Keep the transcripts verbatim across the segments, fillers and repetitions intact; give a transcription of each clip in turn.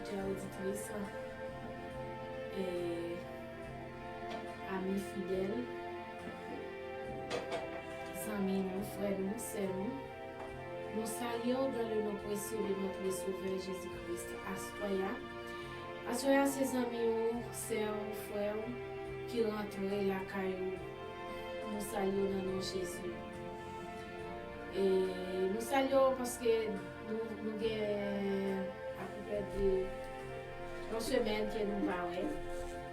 Chè oditris, e, ami fidèl, zanmi nou, frè nou, sè nou, nou salye w dans le nom précieux de notre Sauveur Jésus-Christ. Aswè a, aswè a se zanmi w, sè w, frè w ki rantre lakay ou. Nou salye w nan non Jezi. E nou salye w paske nou, nou gen apepre de yon semèn ke nou pa wè,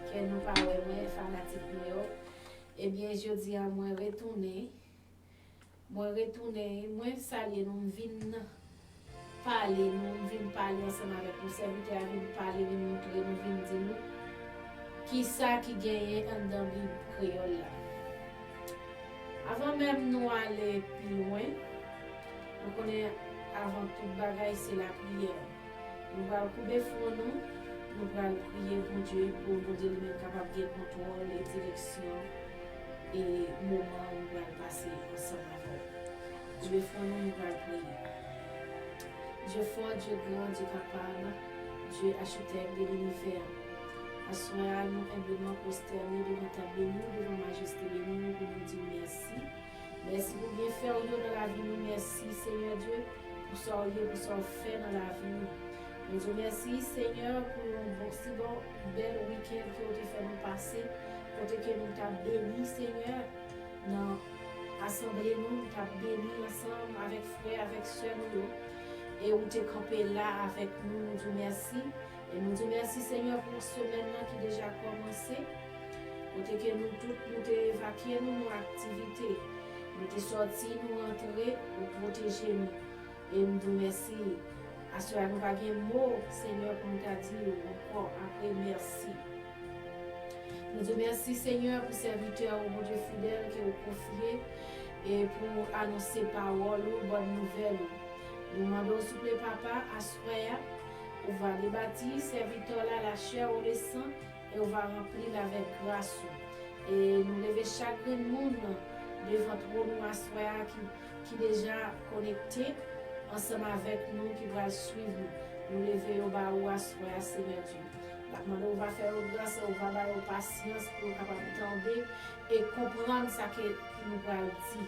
ke nou pa wè mwen, fanatik nou yo. Ebyen, jodi a, mwen retounen. Mwen retounen, mwen salye nou, m vin pale nou, m vin pale ansanm avèk nou. Sèvitè a vin pale, vin montre nou, vin di nou kisa ki genyen anndan Bib kreyòl la. Avan menm nou ale pi lwen, nou konnen avan tout bagay se lapriyè. Nou pral koube fwon nou, nou pral priye Bondye pou Bondye li menm kapab gen kontwòl e direksyon e moman nou pral pase ansanm avè w. Koube fwon nou, nou pral priye. Dieu fort, Dieu grand, Dieu capable, Dieu architecte de l'univers. Aswè a, nou enbleman pwostène devan tab beni w, devan majeste beni w, pou nou di w mèsi. Mèsi pou byenfè w yo nan lavi nou. Mèsi, Senyè Dye, pou sa w ye, pou sa w fè nan lavi nou. Nou di w mèsi, Senyè, pou yon bon, si bon, bèl wikenn ke w te fè nou pase, kote ke nou t ap beni, Senyè, nan asanble nou, nou t ap beni ansanm avèk frè, avèk sè nou yo. E ou te kanpe la avèk nou, nou di w mèsi. E nou di w mèsi, Senyè, pou semèn nan ki deja kòmanse. Kote ke nou tout, nou te evakye nou nan aktivite. Nou te sòti, nou rantre, ou pwoteje nou. E m di w mèsi. Aswè a, nou pa gen mo, Senyè, pou nou ta di w ankò apre mèsi. Nou di w mèsi, Senyè, pou sèvitè ou, Bondye fidèl, ke ou konfye e pou anonse pawòl ou, bòn nouvèl ou. Nou mande w, souple, Papa, aswè a, ou va debati sèvitè w la, lachè ou lesan, e ou va ranpli l avèk gras ou. E nou leve chak grenn moun devan twòn ou aswè a ki, ki deja konekte ansanm avèk nou, ki pral swiv nou. Nou leve yo ba ou aswè a, Senyè Dye. N ap mande ou va fè yo gras, ou va ba yo pasyans pou yo kapab tande e konprann sa ke nou pral di.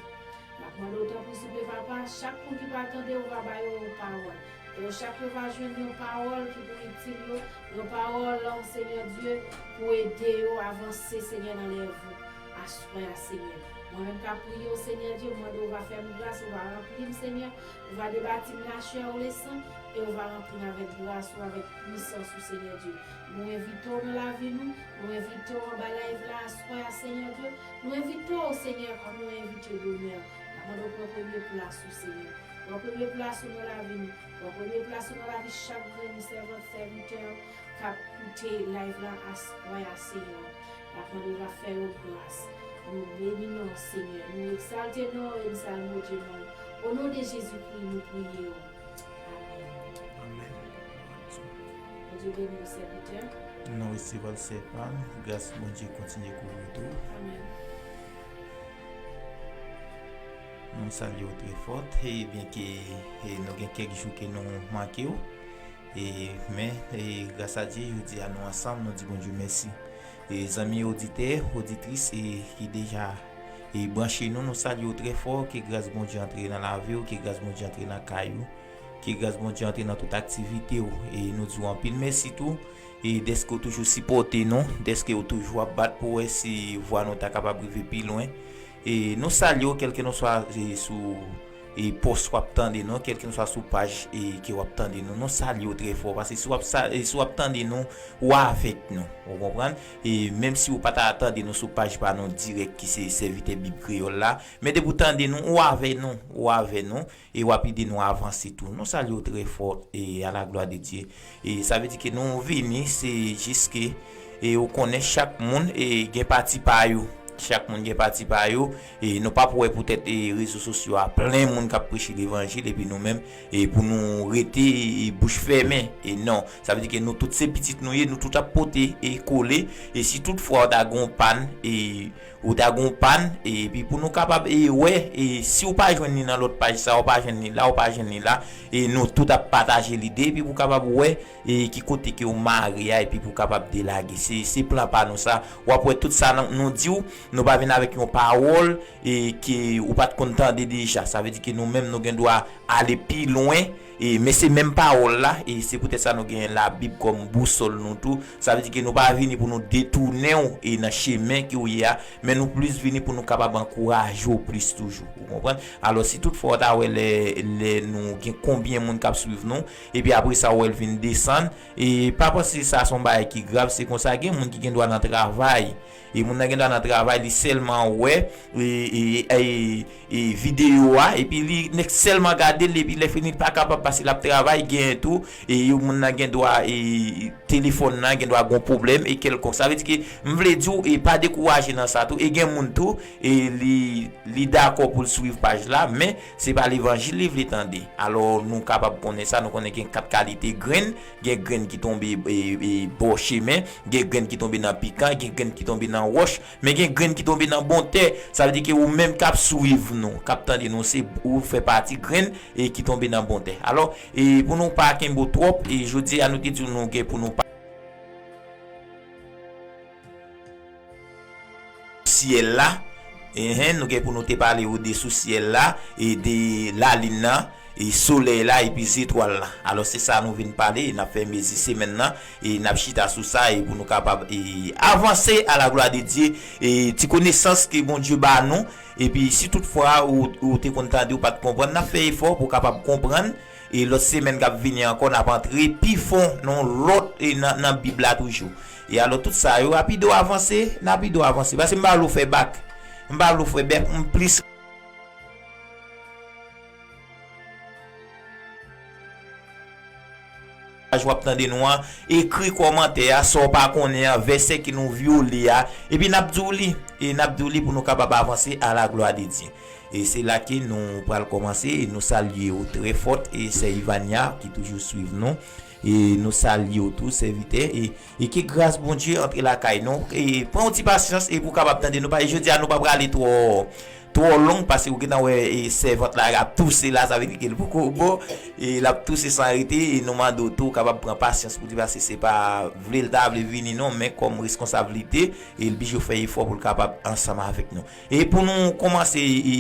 N ap mande w tanpri, souple, Papa, chak moun ki pral tande, ou va ba yo yon pawòl. E yo chak yo va jwenn yon pawòl ki pou itil yo, yon pawòl, Senyè Dye, pou ede yo avanse, Senyè, nan lèv ou. Aswè a, Senyè. Mwen menm k ap priye w, Senyè Dye, mwen mande w va fè m gras, ou va ranpli m, Senyè, ou va debati m lachè ou lesan, e ou va ranpli m avèk gras ou, avèk pwisans ou, Senyè Dye. Nou envite w nan lavi nou, nou envite w anba live la aswè a, Senyè Dye. Nou envite w, Senyè, kòm yon envite donè. N ap mande w pran premye plas ou, Senyè. Pran premye plas ou nan lavi nou. Pran premye plas ou nan lavi chak grenn sèvant, sèvitè k ap koute live la aswè a, Senyè. N ap mande w va fè yo gras. Nou beni non w, Senyè. Nou egzalte non w e n salmodye non w. O non de Jezikri, nou priye w. Amèn. Amèn. Bondye beni w, sèvitè. Nou resevwa l, sè pa m. Gras Bondye kontinye kouvri w tou. Amèn. Nou salye w trè fò. E byenke, e, nou gen kèk jou ke nou manke w, e, men, e, gras a Dye, jodi a nou ansanm, nou di Bondye mèsi. E, zanmi oditè, oditris, e, ki deja, e, branche nou, nou salye w trè fò, ke gras Bondye antre nan lavi w, ke gras Bondye antre nan kay ou, ke gras Bondye antre nan tout aktivite w. E nou di w anpil mèsi tou, e dèske w toujou sipòte nou, dèske w toujou ap bat pou wè si vwa nou ta kapab rive pi lwen. E nou salye w, kèlkelanswa, e, sou, e, pòs w ap tande nou, kèlkelanswa sou paj, e, ke w ap tande nou, nou salye w trè fò, paske si w ap sa, e, si w ap tande nou, ou avèk nou, ou konprann? E menm si ou pa ta tande nou sou paj pa nou dirèk ki se Sèvitè Bib Kreyòl la, men depi w tande nou, ou avè nou, ou avè nou, e w ap ede nou avanse tou. Nou salye w trè fò, e à la gloire de Dieu. E sa vle di ke nou vini, se jis ke, e ou konnen chak moun, e gen pati pa yo. Chak moun gen pati pa yo, e nou p ap wè poutèt e rezo sosyo a plen moun k ap preche levanjil, epi nou menm, e pou nou rete e bouch fèmen, e non. Sa vle di ke nou tout se pitit nou ye, nou tout ap pote e kole, e si tout fwa w ta gon pàn, e ou ta gon pàn, e epi pou nou kapab e wè, e si w pa jwenn li nan lòt paj sa, w pa jwenn li la, w pa jwenn li la, e nou tout ap pataje lide, epi pou kapab wè, e ki kote ke w mare a, epi pou kapab delage. Se, se plan pa nou sa. W ap wè tout sa nou, nou di w, nou pa vin avèk yon pawòl, e ke ou pa t konn tande deja. Sa vle di ke nou menm nou gen dwa ale pi lwen, e, men se menm pawòl la, e se poutèt sa nou gen Labib kòm bousòl nou tou. Sa vle di ke nou pa vini pou nou detounen w, e, nan chemen ke w ye a, men nou plis vini pou nou kapab ankouraje w plis toujou. Ou konprann? Alò, si tout fwa w ta wè lè, lè nou gen konbyen moun k ap swiv nou, epi apre sa w wè l vin desann, e pa panse sa se yon bagay ki grav, se konsa gen moun ki gen dwa nan travay. E moun nan gen dwa nan travay, li sèlman wè, e, e, e, e videyo a, epi li nèk sèlman gade l, epi lè fini, li pa kapab pase l ap travay, gen tou, e moun nan gen dwa, e telefòn nan gen dwa gon pwoblèm, e kèlkonk. Sa vle di ke, m vle di w, e pa dekouraje nan sa tou, e gen moun tou, e li, li dakò pou l swiv paj la, men se pa levanjil li vle tande. Alò, nou kapab konnen sa, nou konnen gen kat kalite grenn, gen grenn ki tonbe, e, e, bò chemen, gen grenn ki tonbe nan pikan, gen grenn ki tonbe nan wòch, men gen grenn ki tonbe nan bon tè. Sa vle di ke ou menm k ap swiv nou, k ap tande nou, se ou fè pati grenn, e, ki tonbe nan bon tè. Alò, e, pou nou pa kenbe w twòp, e, jodi a nou te di w nou gen pou nou pa syèl la. Enhen, nou gen pou nou te pale w de sou syèl la, e de lalin nan, e solèy la, epi zetwal la. Alò, se sa nou vin pale, e n ap fè mezi semèn nan, e n ap chita sou sa, e pou nou kapab, e avanse à la gloire de Dieu, e ti konesans ke Bondye ba nou, epi si tout fwa ou, ou te konn tande, ou pa t konprann, n ap fè efò pou w kapab konprann, e lòt semèn k ap vini ankò, n ap antre pi fon nan yon lòt, e nan, nan Bib la toujou. E alò, tout sa yo, rapido avanse, rapido avanse. Paske m pa vle w fè bak. M pa vle w fè bak, m plis w ap tande nou an, ekri kòmantè a, sa w pa konnen an, vèsè ke nou vyole a, epi n ap di w li, e n ap di w li pou nou kapab avanse à la gloire de Dieu. E se la ke nou pral kòmanse, e nou salye w trè fò, e sè Ivania ki toujou swiv nou, e nou salye w tou, sèvitè, e, e ke gras Bondye antre lakay nou, e pran yon ti pasyans, e pou kapab tande nou, paske jodi a nou pa prale twò, twò long, paske ou gentan wè, e sèvant la, l ap touse la, sa vle di ke l poko bon, e l ap touse san rete, e nou mande w tou, w kapab pran pasyans pou li, paske se pa vle l ta vle vini non, men kòm reskonsablite, e l blije fè efò pou l kapab ansanm avèk nou. E pou nou kòmanse, e,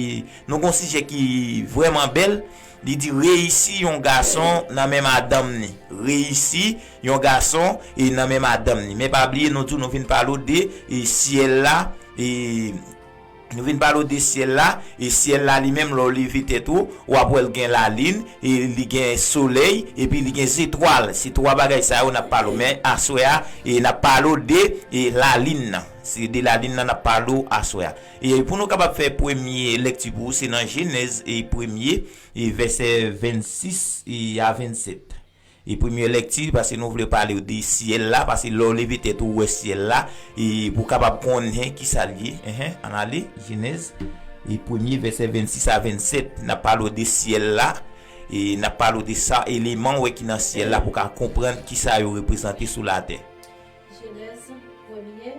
nou gon sijè ki vrèman bèl. Li di, reyisi yon gason nan men madanm ni. Reyisi yon gason, e, nan men madanm ni. Men pa bliye, nou di w nou vin pale w de, e, syèl la, e, nou vin pale w de syèl la, e syèl la li menm, lè w leve tèt ou, w ap wè l gen lalin, e li gen solèy, epi li gen zetwal. Se twa bagay sa yo n ap pale w. Men aswè a, e n ap pale w de, e lalin nan. Se de lalin nan n ap pale w aswè a. E pou nou kapab fè premye lèkti pou ou, se nan Jenèz, e premye, e vèsè vennsis, e a vennsèt. E premye lèkti, paske nou vle pale w de syèl la, paske lè w leve tèt ou, ou wè syèl la, e pou w kapab konnen kisa l ye. Enhen, ann ale, Jenèz, e premye, vèsè vennsis a vennsèt, n ap pale w de syèl la, e n ap pale w de sa, eleman w wè ki nan syèl la, pou w ka konprann kisa yo reprezante sou latè. Jenèz premye,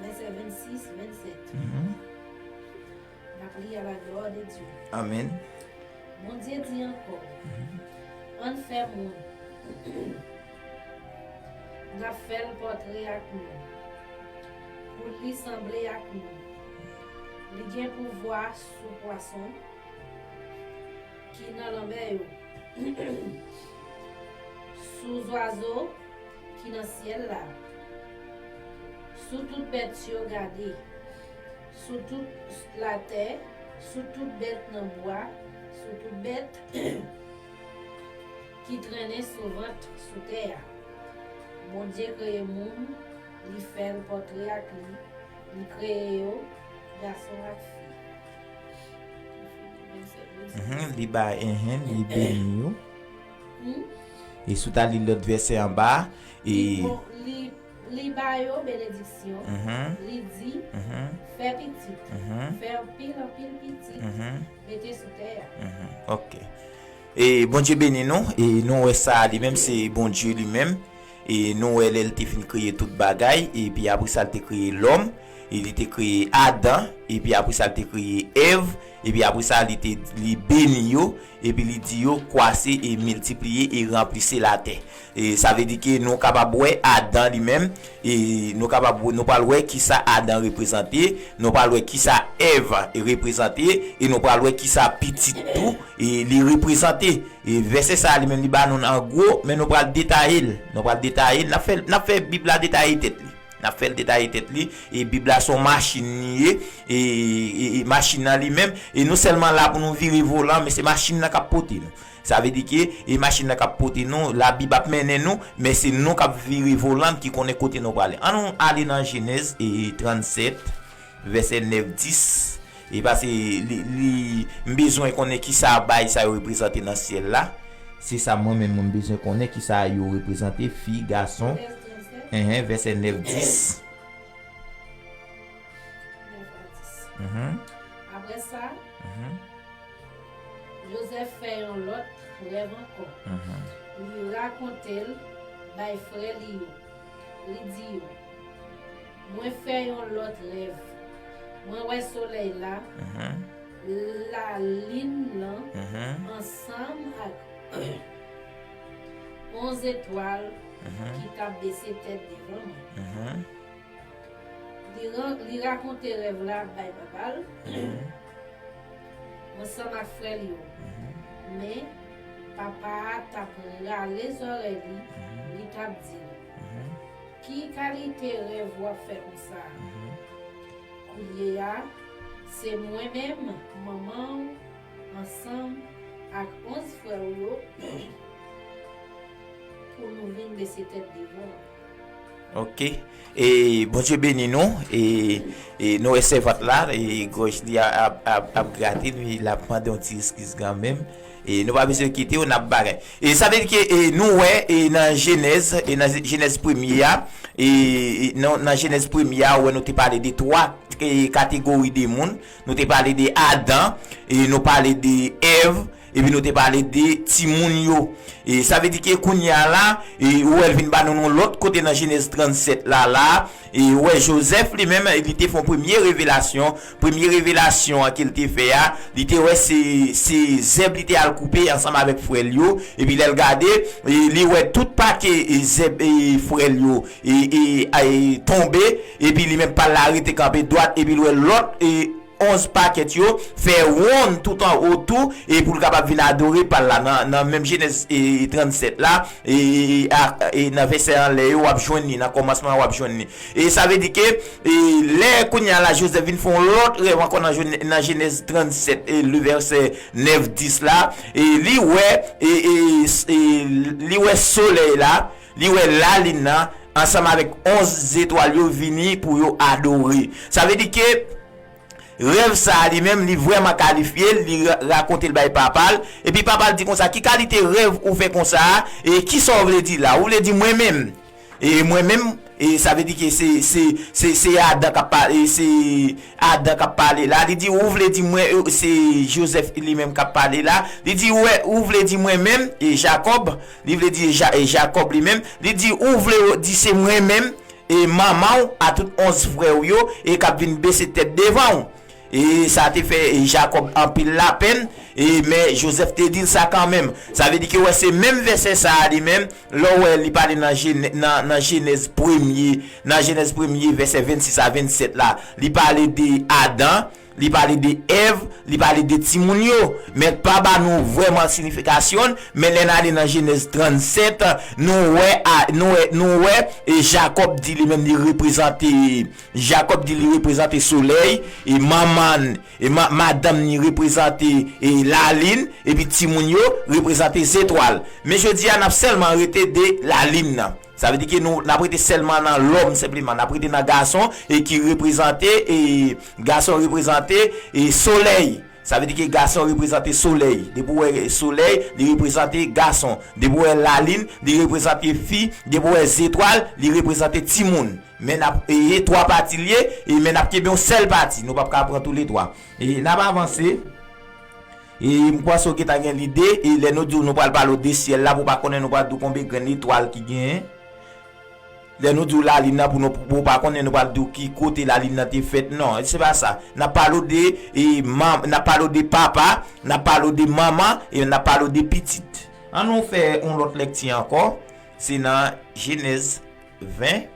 vèsè vennsis, vennsèt. N ap li à la gloire de Dieu. Amèn. Bondye di ankò, ann fè moun. N ap fè l pòtre ak nou, pou li sanble ak nou. Li gen pouvwa sou pwason ki nan lanmè yo, sou zwazo ki nan syèl la, sou tout bèt yo gade, sou tout latè, sou tout bèt nan bwa, sou tout bèt ki trennen sou vant sou tè a. Bondye kreye moun, li fè l pòtre ak li, li kreye yo, gason ak fi. Mhm, li bay, mhm, li beni yo. Hmm? E si w ta li lòt vèsè anba, e li bon, li Li ba yo benediksyon, mhm, li di, mhm, fè pitit, mhm, fè anpil, anpil pitit, mhm, mete sou tè a. Mhm. Ok. E Bondye beni nou, e nou wè sa li menm, se Bondye li menm. E nou wè lè l te fin kreye tout bagay, epi apre sa l te kreye lòm, e li te kreye Adan, epi apre sa l te kreye Èv, epi apre sa li te, li beni yo, epi li di yo, kwase e miltipliye e ranplise latè. E sa vle di ke nou kapab wè Adan li menm, e nou kapab, nou pral wè kisa Adan reprezante, nou pral wè kisa Èv reprezante, e nou pral wè kisa pitit tou, e li reprezante. E vèsè sa a li menm li ba nou an gwo, men nou pral detaye l. Nou pral detaye l. N ap fè, n ap fè Bib la detaye tèt li. N ap fè l detaye tèt li. E Bib la se yon machin li ye. E, e, e machin nan li menm. E nou sèlman la pou nou vire volan, men se machin nan k ap pote nou. Sa vle di ke e machin nan k ap pote nou, Labib ap mennen nou, men se nou k ap vire volan ki konnen kote nou prale. An nou ale nan Jenèz e trannsèt, vèsè nèf, dis. E pase li, li, m bezwen konnen kisa bagay sa yo reprezante nan syèl la. Se sa mwen menm, mwen bezwen konnen kisa yo reprezante, fi, gason. Enhen, vèsè nèf, dis. Mhm. Apre sa, mhm, Jozèf fè yon lòt rèv ankò. Mhm. Li rakonte l bay frè li yo. Li di yo, mwen fè yon lòt rèv. Mwen wè solèy la, mhm, lalin nan, mhm, ansanm ak onz etwal, mhm, ki t ap bese tèt devan mwen. Mhm. Li ran-, li rakonte rèv la bay papa l, mhm, ansanm ak frè l yo. Mhm. Men, papa a t ap rale zòrèy li, mhm, li t ap di l, mhm, ki kalite rèv w ap fè konsa a? Mhm. Koulye a, se mwen menm, manman w, ansanm ak onz frè w yo, pou nou vin bese tèt devan w. Ok. E Bondye beni nou. E, e nou wè sèvant la, e gòj li a- ap, ap, ap grate, li l ap mande yon ti eskiz kanmenm. E nou pa bezwen kite w, n ap bagay. E sa vle di ke e, nou wè e, nan Jenèz, e nan Jenèz premye a, e, e nan, nan Jenèz premye a, ou wè nou te pale de twa e, kategori de moun. Nou te pale de Adan, e nou pale de Èv, epi nou te pale de timoun yo. E sa vle di ke kounye a la, e ou wè l vin ba nou yon lòt kote nan Jenèz trannsèt la, la, e ou wè Jozèf li menm, li te fè yon premye revelasyon. Premye revelasyon an ke l te fè a, li te wè se, se zèb li te al koupe ansanm avèk frè l yo, epi lè l gade, e li wè tout pake e zèb e frè l yo, e, e, e tonbe, epi li menm pa l la rete kanpe dwat, epi l wè lòt, e onz pakèt yo fè wonn tout an otou, e pou l kapab vin adore pa l la. Nan, nan menm Jenèz e, trannsèt la, e, e, a, e nan vèsè anlè yo, w ap jwenn li, nan kòmansman an, w ap jwenn li. E sa vle di ke, e lè kounye a la, Jozèf vin fè yon lòt rèv ankò nan, Jene- nan Jenèz trannsèt, e le vèsè nèf, dis la, e li wè, e, e, e li wè solèy la, li wè lalin nan, ansanm avèk onz zetwal yo vini pou yo adore. Sa vle di ke rèv sa a li menm, li vrèman kalifye l, li ra- rakonte l bay papa l, epi papa l di konsa, ki kalite rèv ou fè konsa a, e kisa w vle di la? Ou vle di mwen menm? E mwen menm, e sa vle di ke se, se, se, se Adan k ap pale, se Adan k ap pale la. Li di, ou vle di mwen, e, se Jozèf li menm k ap pale la. Li di, wè, ou vle di mwen menm, e Jakòb, li vle di Ja- e Jakòb li menm. Li di, ou vle di se mwen menm, e manman w a tout onz frè w yo, e k ap vin bese tèt devan w. E sa te fè, e, Jakòb anpil lapenn, e, men Jozèf te di l sa kanmenm. Sa vle di ke, wè, se menm vèsè sa a li menm, lè w wè li pale nan Jene- nan, nan Jenèz premye, nan Jenèz premye, vèsè vennsis a vennsèt la, li pale de Adan, li pale de Èv, li pale de timoun yo. Men pa ba nou vrèman siyifikasyon l, men lè n ale nan Jenèz trannsèt, nou wè, a, nou wè, nou wè, e Jakòb di li menm li reprezante Jakòb di li reprezante solèy, e manman l, e ma- madanm ni reprezante, e lalin, epi timoun yo reprezante zetwal. Men jodi a, n ap sèlman rete de lalin nan. Sa vle di ke nou, n ap rete sèlman nan lòm senpleman. N ap rete nan gason, e ki reprezante, e gason reprezante, e solèy. Sa vle di ke gason reprezante solèy. Depi w wè solèy, li reprezante gason. Depi w wè lalin, li reprezante fi. Depi w wè zetwal, li reprezante timoun. Men n ap, e, e twa pati l ye, e, men n ap kenbe yon sèl pati. Nou p ap ka pran toulètwa. E n ap avanse. E m panse w gentan gen lide, e lè nou di w nou pral pale w de syèl la, pou w pa konnen nou pral di w konbyen grenn etwal ki genyen. Lè nou di w lalin nan, pou nou, pou w pa konnen nou pral di w ki kote lalin nan te fèt. Non, se pa sa. N ap pale w de, e, manm, n ap pale w de papa, n ap pale w de manman, e n ap pale w de pitit. Ann nou fè yon lòt lèkti ankò. Se nan Jenèz ven.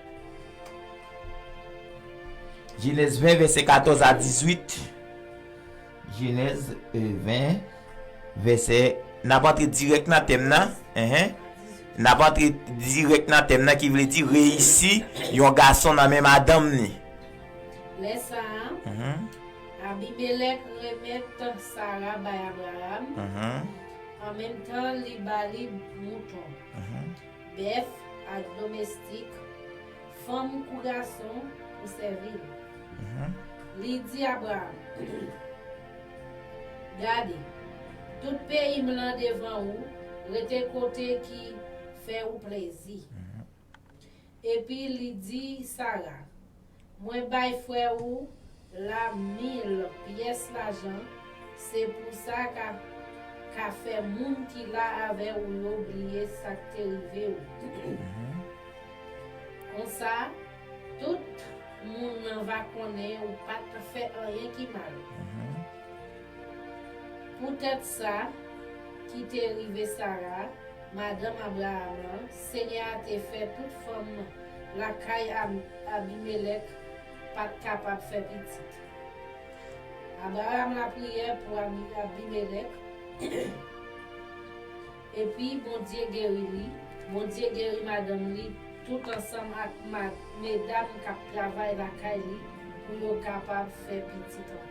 Jenèz ven, vèsè katòz a dizuit. Jenèz, e, ven, vèsè, n ap antre dirèk nan tèm nan. Enhen. N ap antre dirèk nan tèm nan, ki vle di reyisi yon gason nan men madanm ni. Lè sa a, Mhm. Abimelèk remèt Sara bay Abraram, Mhm. an menm tan li ba li mouton, Mhm. bèf ak domestik, fanm kou gason pou sèvi l. Mhm. Li di Abraram, Gade, tout peyi m lan devan ou, rete kote ki fè ou plezi. Mhm. Epi li di Sara, Mwen bay frè ou la mil pyès lajan, se pou sa ka, ka fè moun ki la avè ou yo bliye sa k te rive ou. Mhm. Konsa, tout moun nan va konnen ou pa t fè anyen ki mal. Mhm. Poutèt sa ki te rive Sara, madanm Abraram nan, Senyè a te fè tout fanm lakay Ab-, Abimelèk pa t kapab fè pitit. Abraram lapriyè pou Abi-, Abimelèk, epi Bondye geri li. Bondye geri madanm li tout ansanm ak ma-, medam k ap travay lakay li pou yo kapab fè pitit ankò.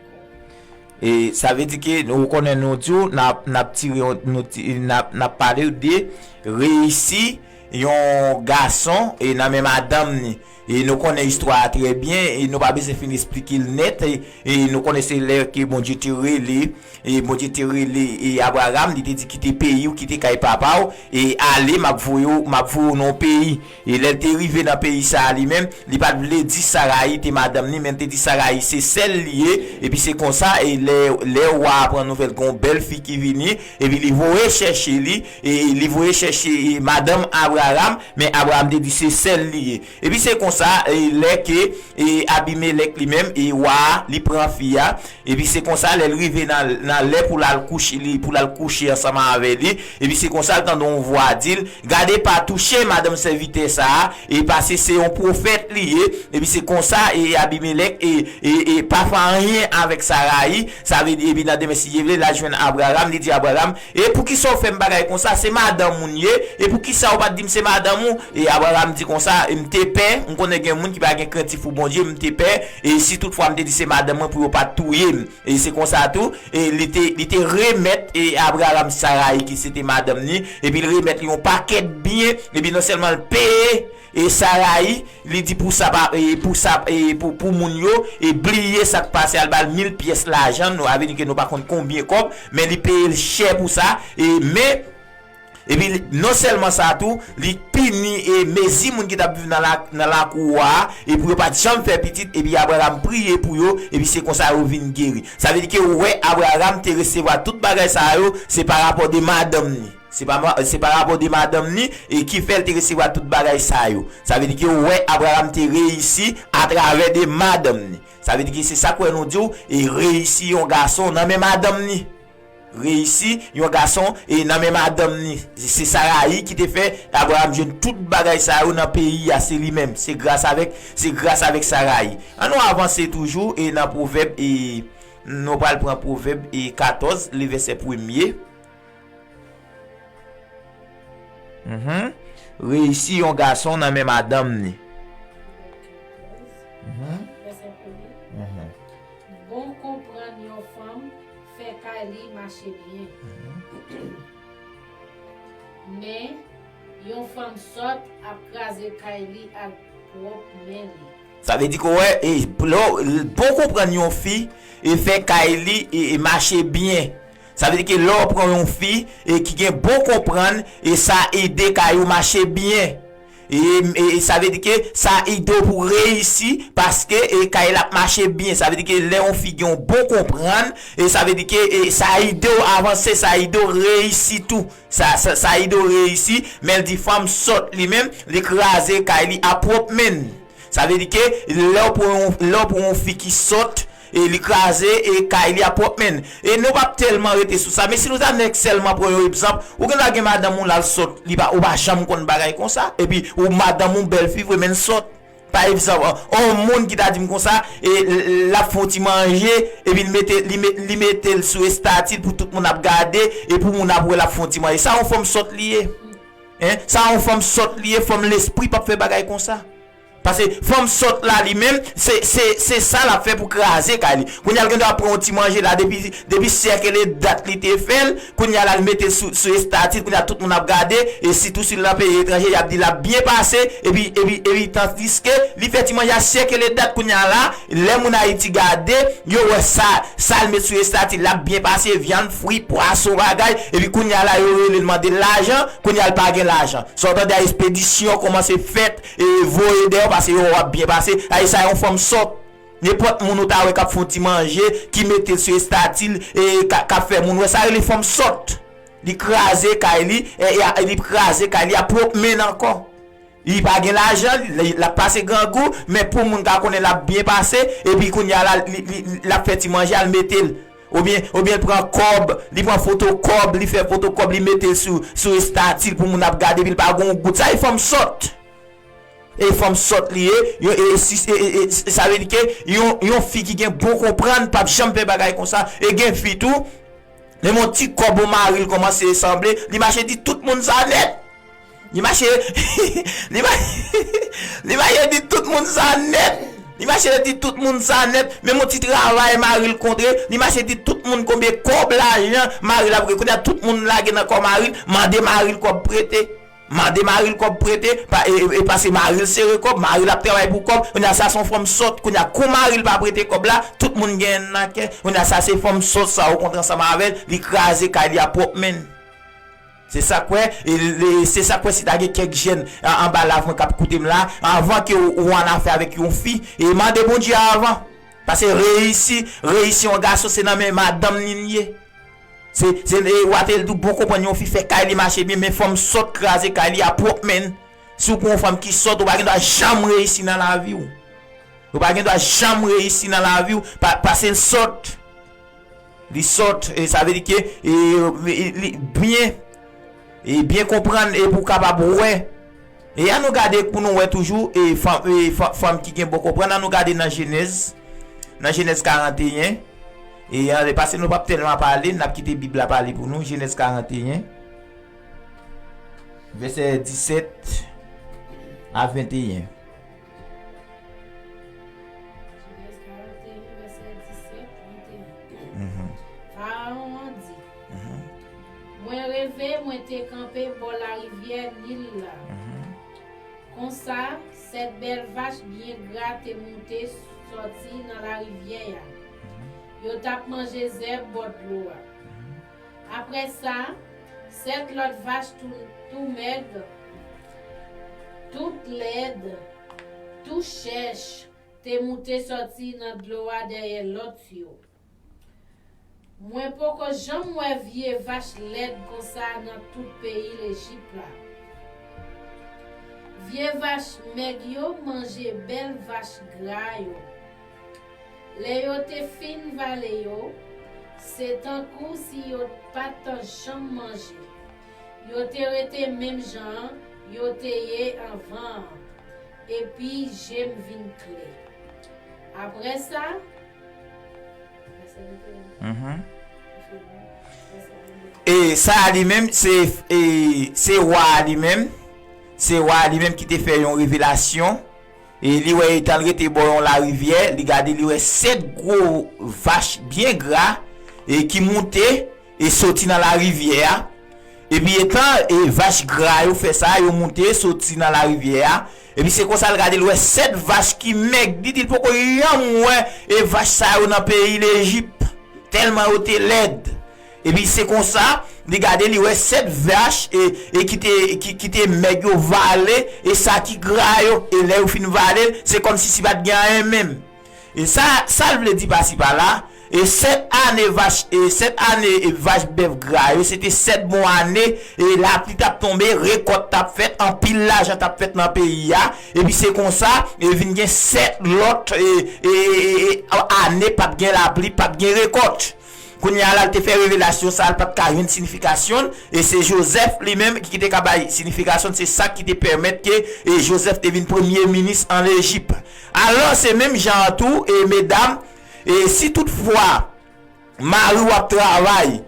E sa vle di ke nou konnen nou di w, n ap, n ap tire yon, nou ti, n ap, n ap pale de reyisi yon gason e nan men madanm ni. E nou konnen istwa a trè byen, e nou pa bezwen fin esplike l nèt, e, e nou konnen se lè ke Bondye te rele, e Bondye te rele, e Abraram, li te di, "Kite peyi w, kite kay papa w, e ale, m ap voye w, m ap voye w nan yon peyi." E lè l te rive nan peyi sa a li menm, li pa t vle di Sarayi te madanm ni, men l te di Sarayi se sè l li ye, epi se konsa, e lè, lè wa a pran nouvèl gen yon bèl fi ki vini, epi li voye chèche li, e li voye chèche, e, madanm Abraram, men Abraram te di se sè l li ye. Epi se konsa, e, lè ke, e, Abimelèk li menm, e, wa a, li pran fi a, epi se konsa, lè l rive nan, nan lè pou l al kouche, li, pou l al kouche ansanm avè li, epi se konsa, l tande yon vwa di l, "Gade, pa touche madanm sèvitè sa a, e paske se yon pwofèt li ye," epi se konsa, e, Abimelèk, e, e, e pa fè anyen avèk Sarayi, sa vle di, epi nan demen, si Dye vle, l al jwenn Abraram, li di Abraram, "E poukisa w fè m bagay konsa? Se madanm ou m ye, e poukisa w pa t di m se madanm ou?" E Abraram di konsa, "M te pè, m konnen gen moun ki pa gen krentif pou Bondye, m te pè, e si toutfwa m te di se madanm mwen pou yo pa t touye m." E se konsa tou, e li te, li te remèt, e Abraram Sarayi ki se te madanm ni, epi l remèt li yon pakèt byen, epi non sèlman l peye, e Sarayi, li di pou sa pa, e pou sa, e pou, pou moun yo, e bliye sa k pase, al ba l mil pyès lajan, nou, sa vle di ke nou pa konn konbyen kòb, men li peye l chè pou sa, e men, epi non sèlman sa tou, li pini, e mezi moun ki t ap viv nan la, nan lakou wa a, e pou yo pa t janm fè pitit, epi Abraram priye pou yo, epi se konsa yo vin geri. Sa vle di ke ou wè Abraram te resevwa tout bagay sa yo, se pa rapò de madanm ni. Se pa ma-, se pa rapò de madanm ni, e ki fè l te resevwa tout bagay sa yo. Sa vle di ke ou wè Abraram te reyisi atravè de madanm ni. Sa vle di ke se sa k fè nou di w, e reyisi yon gason nan men madanm ni. Reyisi yon gason, e nan men madanm ni. Se Sarayi ki te fè Abraram jwenn tout bagay sa yo nan peyi a, se li menm. Se gras avèk, se gras avèk Sarayi. Ann nou avanse toujou, e nan Pwovèb, e nou pral pran Pwovèb, e katòz, le vèsè premye. Mhm. Reyisi yon gason nan men madanm ni. Mhm. Vèsè premye. Mhm. Bon konprann yon fanm fè kay li mache byen. Mhm. Men, yon fanm sòt ap kraze kay li ak pwòp men li. Sa vle di ke, wè, e, lè w, bon konprann yon fi, e fè kay li e, e mache byen. Sa vle di ke lè w pran yon fi e ki gen bon konprann, e sa ede kay ou mache byen. E, e, e sa vle di ke sa ede w pou reyisi, paske e kay la ap mache byen. Sa vle di ke lè yon fi gen yon bon konprann, e sa vle di ke e sa ede w avanse, sa ede w reyisi tou. Sa, sa, sa ede w reyisi, men l di fanm sòt li menm, li kraze kay li a pwòp men l. Sa vle di ke lè w pran yon, lè w pran yon fi ki sòt, e li kraze e kay li a pwòp men l. E nou p ap tèlman rete sou sa, men si nou ta nèk sèlman pran yon egzanp, ou gen dwa gen madanm ou la l sòt, li pa, ou pa janm konn bagay konsa, epi ou madanm ou bèl fi vre men l sòt. Pa egzanp, yon moun ki ta di m konsa, e l ap fè yon ti manje, epi l mete, li met, li mete l sou estati l pou tout moun ap gade, e pou moun ap wè l ap fè yon ti manje. Sa yon fanm sòt li ye. Hein? Sa yon fanm sòt li ye, fanm lespri p ap fè bagay konsa. Paske fanm sòt la li menm, se, se, se sa l ap fè pou kraze kay li. Kounye a l gen dwa pran yon ti manje la depi, depi syèk e dat li te fè l, kounye a la l mete l sou, sou estati l, kounye a tout moun ap gade, e sitou si l nan peyi etranje, y ap di l ap byen pase, epi, epi, epi tandiske li fè ti manje a syèk e dat, kounye a la, lè moun Ayiti gade, yo wè sa, sa l met sou estati l, l ap byen pase, vyann, fwi, pwason, bagay, epi kounye a la, yo rele l mande l lajan, kounye a l pa gen lajan. Sa w tande a espedisyon kòmanse fèt, e voye dèyè w, paske yo wè w ap byen pase. Ay, sa yon fanm sòt. Nenpòt moun ou ta wè k ap fè yon ti manje, ki mete l sou estati l, e k ap, k ap fè moun wè, sa rele fanm sòt. Li kraze kay li, e, e, li kraze kay li a pwòp men l ankò. Li pa gen lajan, li, l ap pase grangou, men pou moun ka konnen l ap byen pase, epi kounye a la, li, li, l ap fè ti manje a, l mete l. Oubyen, oubyen l pran kòb, li pran foto kòb, li fè foto kòb, li mete l sou, sou estati l pou moun ap gade, epi l pa gen yon goud. Sa e fanm sòt. E fanm sòt li ye, yo, e, si, e, e, e, sa vle di ke yon, yon fi ki gen bon konprann p ap janm fè bagay konsa. E gen fi tou, menm yon ti kòb yon mari l kòmanse sanble, li mache di tout moun sa nèt. Li mache, li ma-, li mache di tout moun sa nèt. Li mache di tout moun sa nèt. Menm yon ti travay mari l kontre, li mache di tout moun konbyen kòb lajan mari l ap gen. Kounye a tout moun lage nan kò mari l, mande mari l kòb prete. Mande mari l kòb prete, pa, e, e, e paske mari l sere kòb, mari l ap travay pou kòb. Kounye a sa se yon fanm sòt. Kounye a kou mari l pa prete kòb la, tout moun gen nan kè. Kounye a sa se fanm sòt sa w kontre ansanm avè l, li kraze kay li a pwòp men l. Se sa k fè, e, e, se sa k fè si ta gen kèk jèn a, anba live mwen k ap koute m la, anvan ke w, ou annafè avèk yon fi, e mande Bondye avan. Paske reyisi, reyisi yon gason se nan men madanm li l ye. Se, se, e, Watèl tou bon konprann yon fi fè kay li mache byen, men fanm sòt kraze kay li a pwòp men l. Si w pran yon fanm ki sòt, ou pa gen dwa janm reyisi nan lavi w. Ou pa gen dwa janm reyisi nan lavi w, pa, paske l sòt. Li sòt, e sa vle di ke, e, e, li byen, e byen konprann, e pou w kapab wè. E ann nou gade pou nou wè toujou, e fanm, e fanm, fanm ki gen bon konprann, ann nou gade nan Jenèz, nan Jenèz karanteyen. E, e paske nou p ap tèlman pale, n ap kite Bib la pale pou nou, Jenèz karanteyen, vèsè disèt a venteyen. Jenèz karanteyen, vèsè disèt, venteyen. Mhm. Farawon an di, mhm. Mwen reve, mwen te kanpe bò larivyè Nil la. Mhm. Konsa, sèt bèl vach byen gra te moute sòti nan larivyè a. Mhm. Yo t ap manje zèb bò dlo a. Mhm. Apre sa, sèt lòt vach tou, tou mèg, tout lèd, tou chèch, te moute sòti nan dlo a dèyè lòt yo. Mwen poko janm wè vye vach lèd konsa nan tout peyi Lejip la. Vye vach mèg yo manje bèl vach gra yo. Lè yo te fin vale yo, se tankou si yo pa t janm manje. Yo te rete menm jan yo te ye anvan an, epi je m vin klè. Apre sa, mhm. E sa a li menm, se, e, se wa a li menm, se wa a li menm ki te fè yon revelasyon. E li wè, etan l rete bò yon larivyè, li gade, li wè sèt gwo vach byen gra, e ki moute, e soti nan larivyè a. Epi etan e vach gra yo fè sa, yo moute soti nan larivyè a. Epi se konsa l gade, l wè sèt vach ki mèg. Li di l poko janm wè e vach sa yo nan peyi Lejip. Tèlman yo te lèd. Epi se konsa, li gade, li wè sèt vach e, e ki te, ki, ki te mèg yo vale, e sa ki gra yo, e lè yo fin vale l, se kòmsi si pa t gen anyen menm. E sa, sa l vle di pasi pala, e sèt ane vach, e sèt ane e vach bèf gra yo, se te sèt bon ane, e lapli t ap tonbe, rekòt t ap fèt, anpil lajan t ap fèt nan peyi a, epi se konsa, e vin gen sèt lòt, e, e, e, e, ane p ap gen lapli, p ap gen rekòt. Kounye a la, l te fè revelasyon sa, l pa t ka jwenn sinifikasyon l, e se Jozèf li menm ki te ka bay sinifikasyon l, se sa ki te pèmèt ke, e Jozèf te vin premye minis an Lejip. Alò, se menm jan an tou, e medam, e si toutfwa mari w ap travay,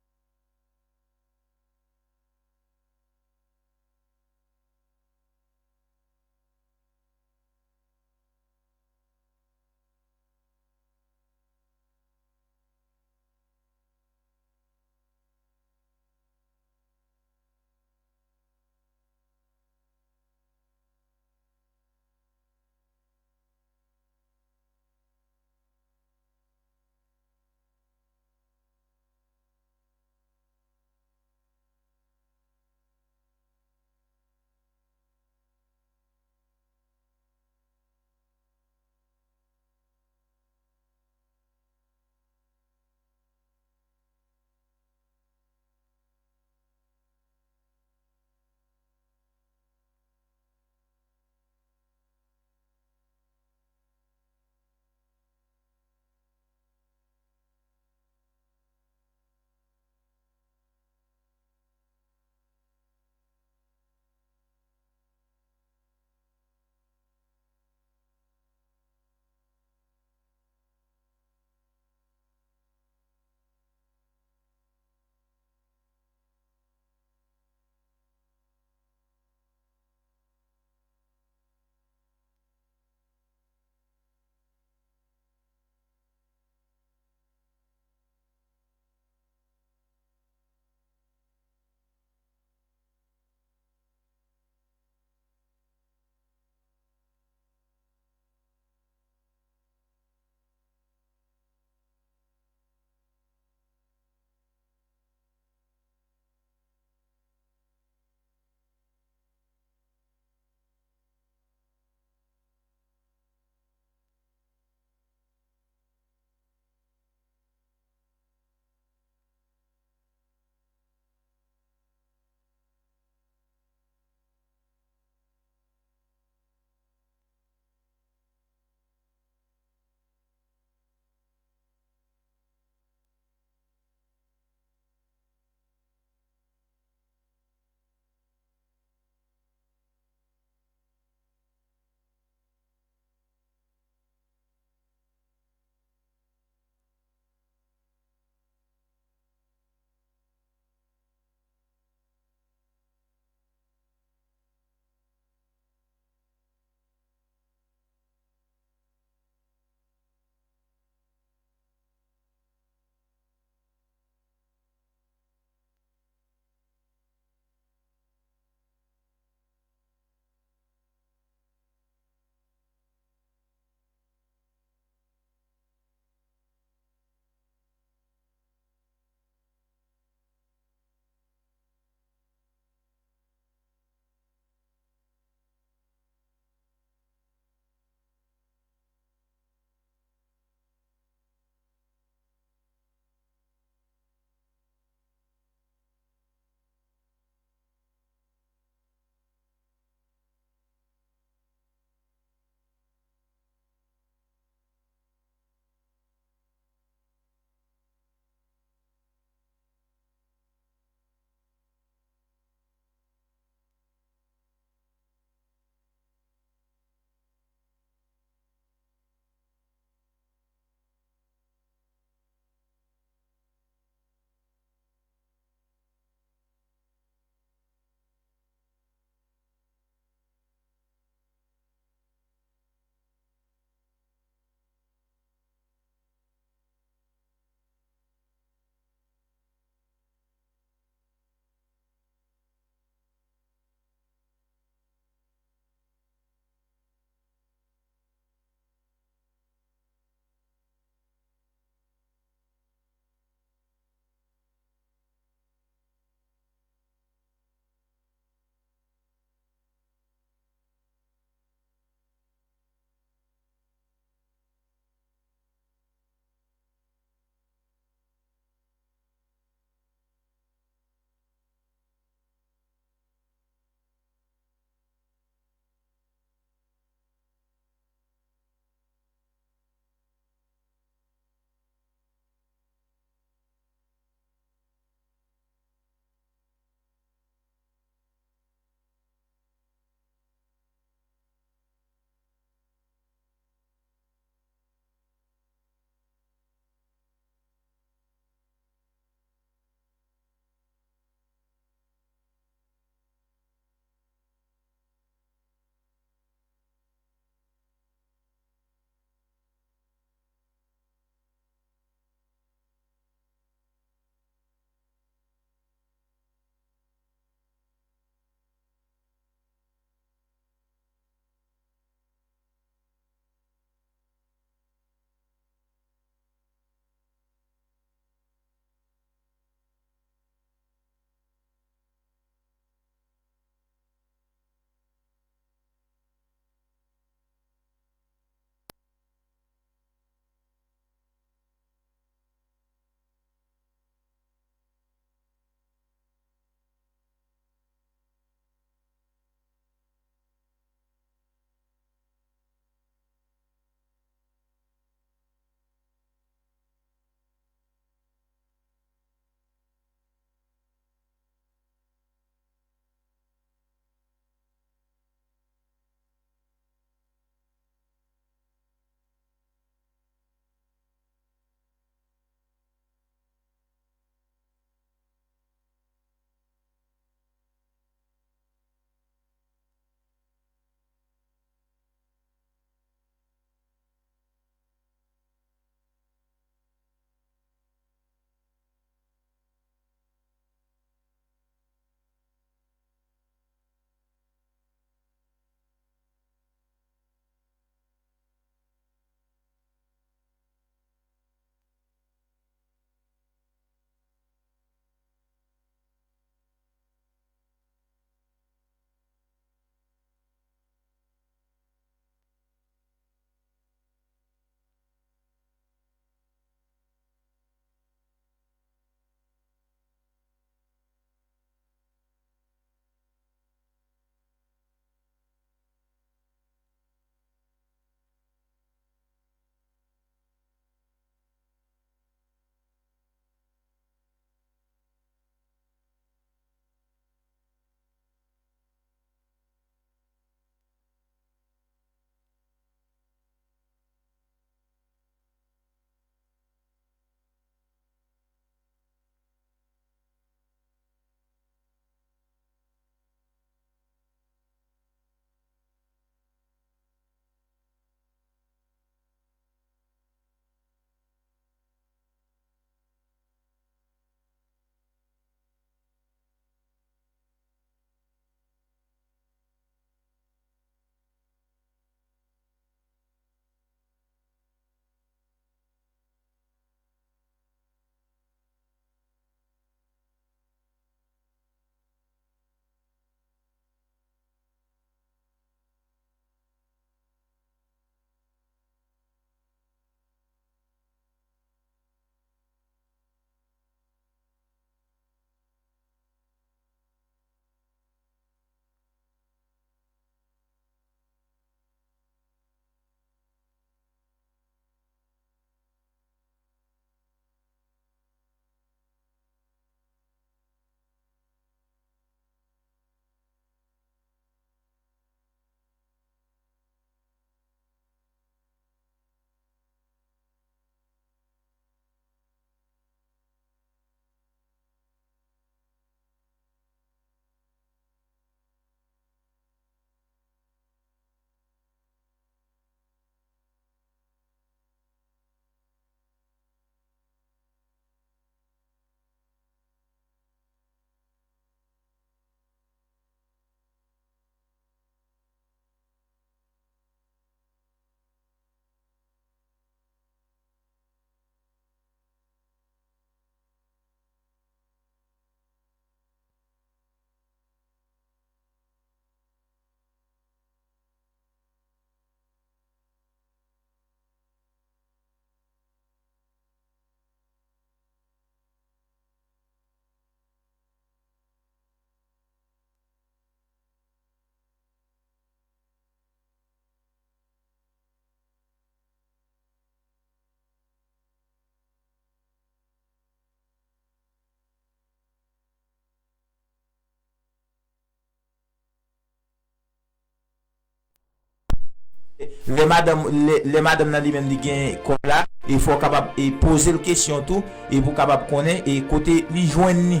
Lè madanm, lè, lè madanm nan li menm li gen kòb la, e fò w kapab e poze l kesyon tou, e pou w kapab konnen e kote li jwenn li.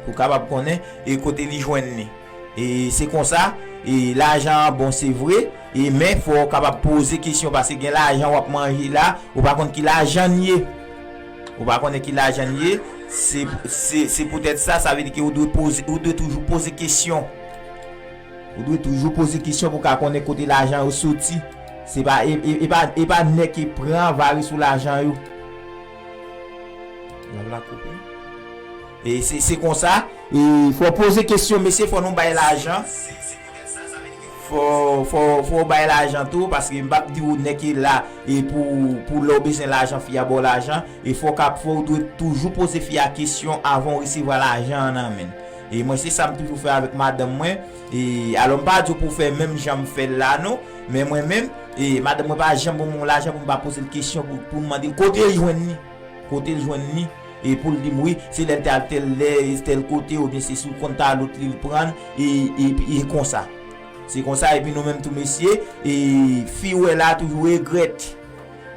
Pou w kapab konnen e kote li jwenn li. E se konsa, e lajan an bon se vre, e men fò w kapab poze kesyon, paske gen lajan w ap manje la, ou pa konn ki lajan l ye. Ou pa konnen ki lajan l ye, se, se, se poutèt sa, sa vle di ke ou dwe poze, ou dwe toujou poze kesyon. Ou dwe toujou poze kesyon pou w ka konnen kote lajan yo soti. Se pa, e, e, e pa, e pa nèg ki pran vare sou lajan yo. Live la koupe. E se, se konsa, e fò poze kesyon, mesye, fò nou bay lajan. Fò, fò, fò w bay lajan tou, paske m p ap di w nèg ki la, e pou, pou lè w bezwen lajan, fi a ba w lajan, e fò w ka, fò w dwe toujou poze fi a kesyon avan w resevwa lajan an nan men l. E mwen, se sa m toujou fè avèk madanm mwen. E alò, m pa di w pou w fè menm jan m fè l la, non. Men mwen menm, e madanm mwen pa janm ban mwen yon lajan pou m pa poze l kesyon, pou, pou m mande l kote l jwenn li. Kote l jwenn li. E pou l di m, wi, se lè l te al tèl lè, e tèl kote, oubyen se sou kont talot li l pran l, e, e, e konsa. Se konsa, epi nou menm tou mesye, e fi wè la toujou regrèt.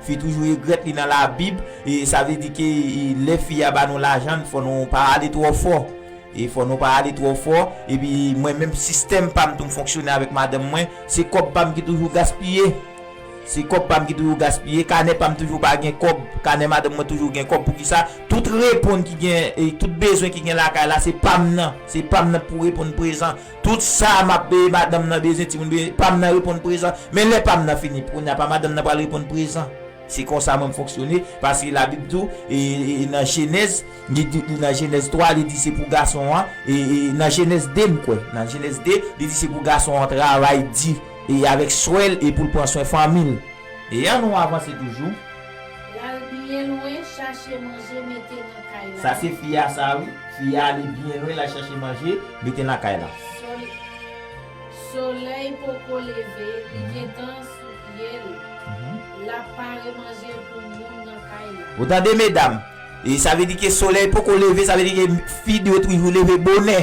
Fi toujou regrèt, li nan Labib, e sa vle di ke, e, lè fi a ba nou lajan, fò nou pa ale twò fò. E fò nou pa ale twò fò, epi mwen menm sistèm pa m tou m fonksyone avèk madanm mwen, se kòb pa m ki toujou gaspiye. Se kòb pa m ki toujou gaspiye, kanè pa m toujou pa gen kòb, kanè madanm mwen toujou gen kòb. Poukisa? Tout reponn ki gen, e tout bezwen ki gen lakay la, se pa m nan, se pa m nan pou reponn prezan. Tout sa m ap, e, madanm nan bezwen, timoun bezwen, pa m nan reponn prezan. Men lè pa m nan fini, kounye a pa madanm nan pral reponn prezan. Se konsa mwen m fonksyone, paske Labib di w, e, e, e nan Jenèz, li di, nan Jenèz twa, li di se pou gason an, e, e nan Jenèz de, m kwè, nan Jenèz de, li di se pou gason an travay di, e avèk swè l, e pou l pran swen fanmi l. E ann nou avanse toujou. L al byen lwen, chache manje, mete nan kay la. Sa se fi a sa, wi. Fi a ale byen lwen, l al chache manje, mete nan kay la. Sol-, solèy poko leve, li gentan sou pye l. L ap pare manje pou moun nan kay la. Ou tande, medam? E sa vle di ke solèy poko leve, sa vle di ke fi dwe toujou leve bonè.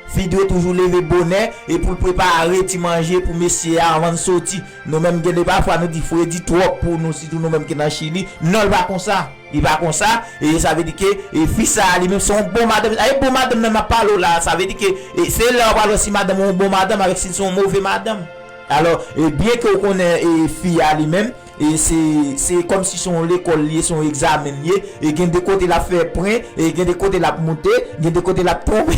Fi dwe toujou leve bonè e pou l prepare ti manje pou mesye a anvan l soti. Nou menm, gen de pafwa, nou di fredi twòp pou nou, sitou nou menm ki nan Chili. Non, l pa konsa. Li pa konsa. E sa vle di ke, e, fi sa a, li menm, se yon bon madanm. E bon madanm nan m ap pale w la, sa vle di ke, e, se lè w pral wè si madanm ou yon bon madanm avèk si l se yon move madanm. Alò, e, byen ke w konnen, e, fi a li menm, e se, se kòmsi se yon lekòl li ye, se yon egzamen li ye, e gen de kote l ap fè pwen, e gen de kote l ap moute, gen de kote l ap tonbe,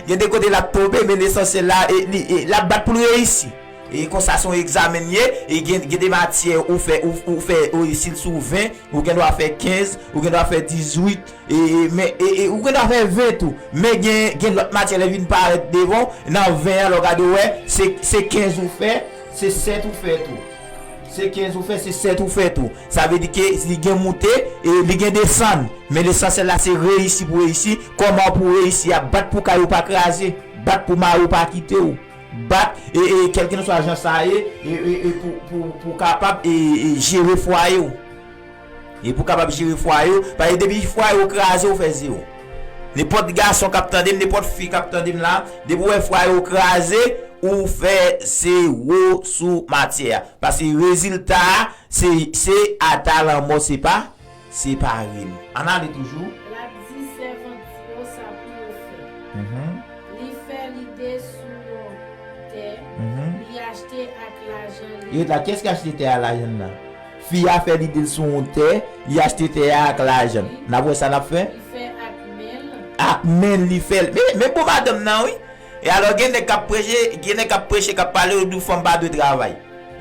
gen de kote l ap tonbe, men lesansyèl la, e li, e l ap bat pou l reyisi. E konsa se yon egzamen li ye, e gen, gen de matyè ou fè, ou, ou fè, ou, si l sou ven, ou gen dwa fè kenz, ou gen dwa fè dizuit, e, e, men, e, e, ou gen dwa fè ven tou. Men gen, gen lòt matyè lè vin parèt devan, nan ven an, lè w gade w wè, se, se kenz ou fè, se sèt ou fè tou. Se kenz ou fè, se sèt ou fè tou. Sa vle di ke li gen moute, e li gen desann. Men lesansyèl la, se reyisi pou reyisi. Kòman pou reyisi a? Bat pou kay ou pa kraze. Bat pou mari w pa kite w. Bat, e, e, kèlkeswa jan sa ye, e, e, e pou, pou, pou kapab, e, e, jere fwaye w. E pou kapab jere fwaye w, paske depi fwaye w kraze, ou fè zewo. Nenpòt gason k ap tande m, nenpòt fi k ap tande m la, depi w wè fwaye w kraze, ou fè zewo sou matyè a. Paske rezilta a, se, se ata lanmò, se pa, se pa ri l. Ann ale toujou. L ap di sèvant yo sa pou yo fè. Mhm. Li fè lide sou yon tè, mhm, li achte ak lajan li. Yo ta, kiyès ki achte tè a, lajan l la? Fi a fè lide l sou yon tè, li achte tè a ak lajan l. N ap wè sa n ap fè. Li fè ak men l. Ak men l, li fè l. Men, men bon madanm nan, wi. E alò, gen nèg k ap preche, gen nèg k ap preche, k ap pale, yo di w fanm pa dwe travay.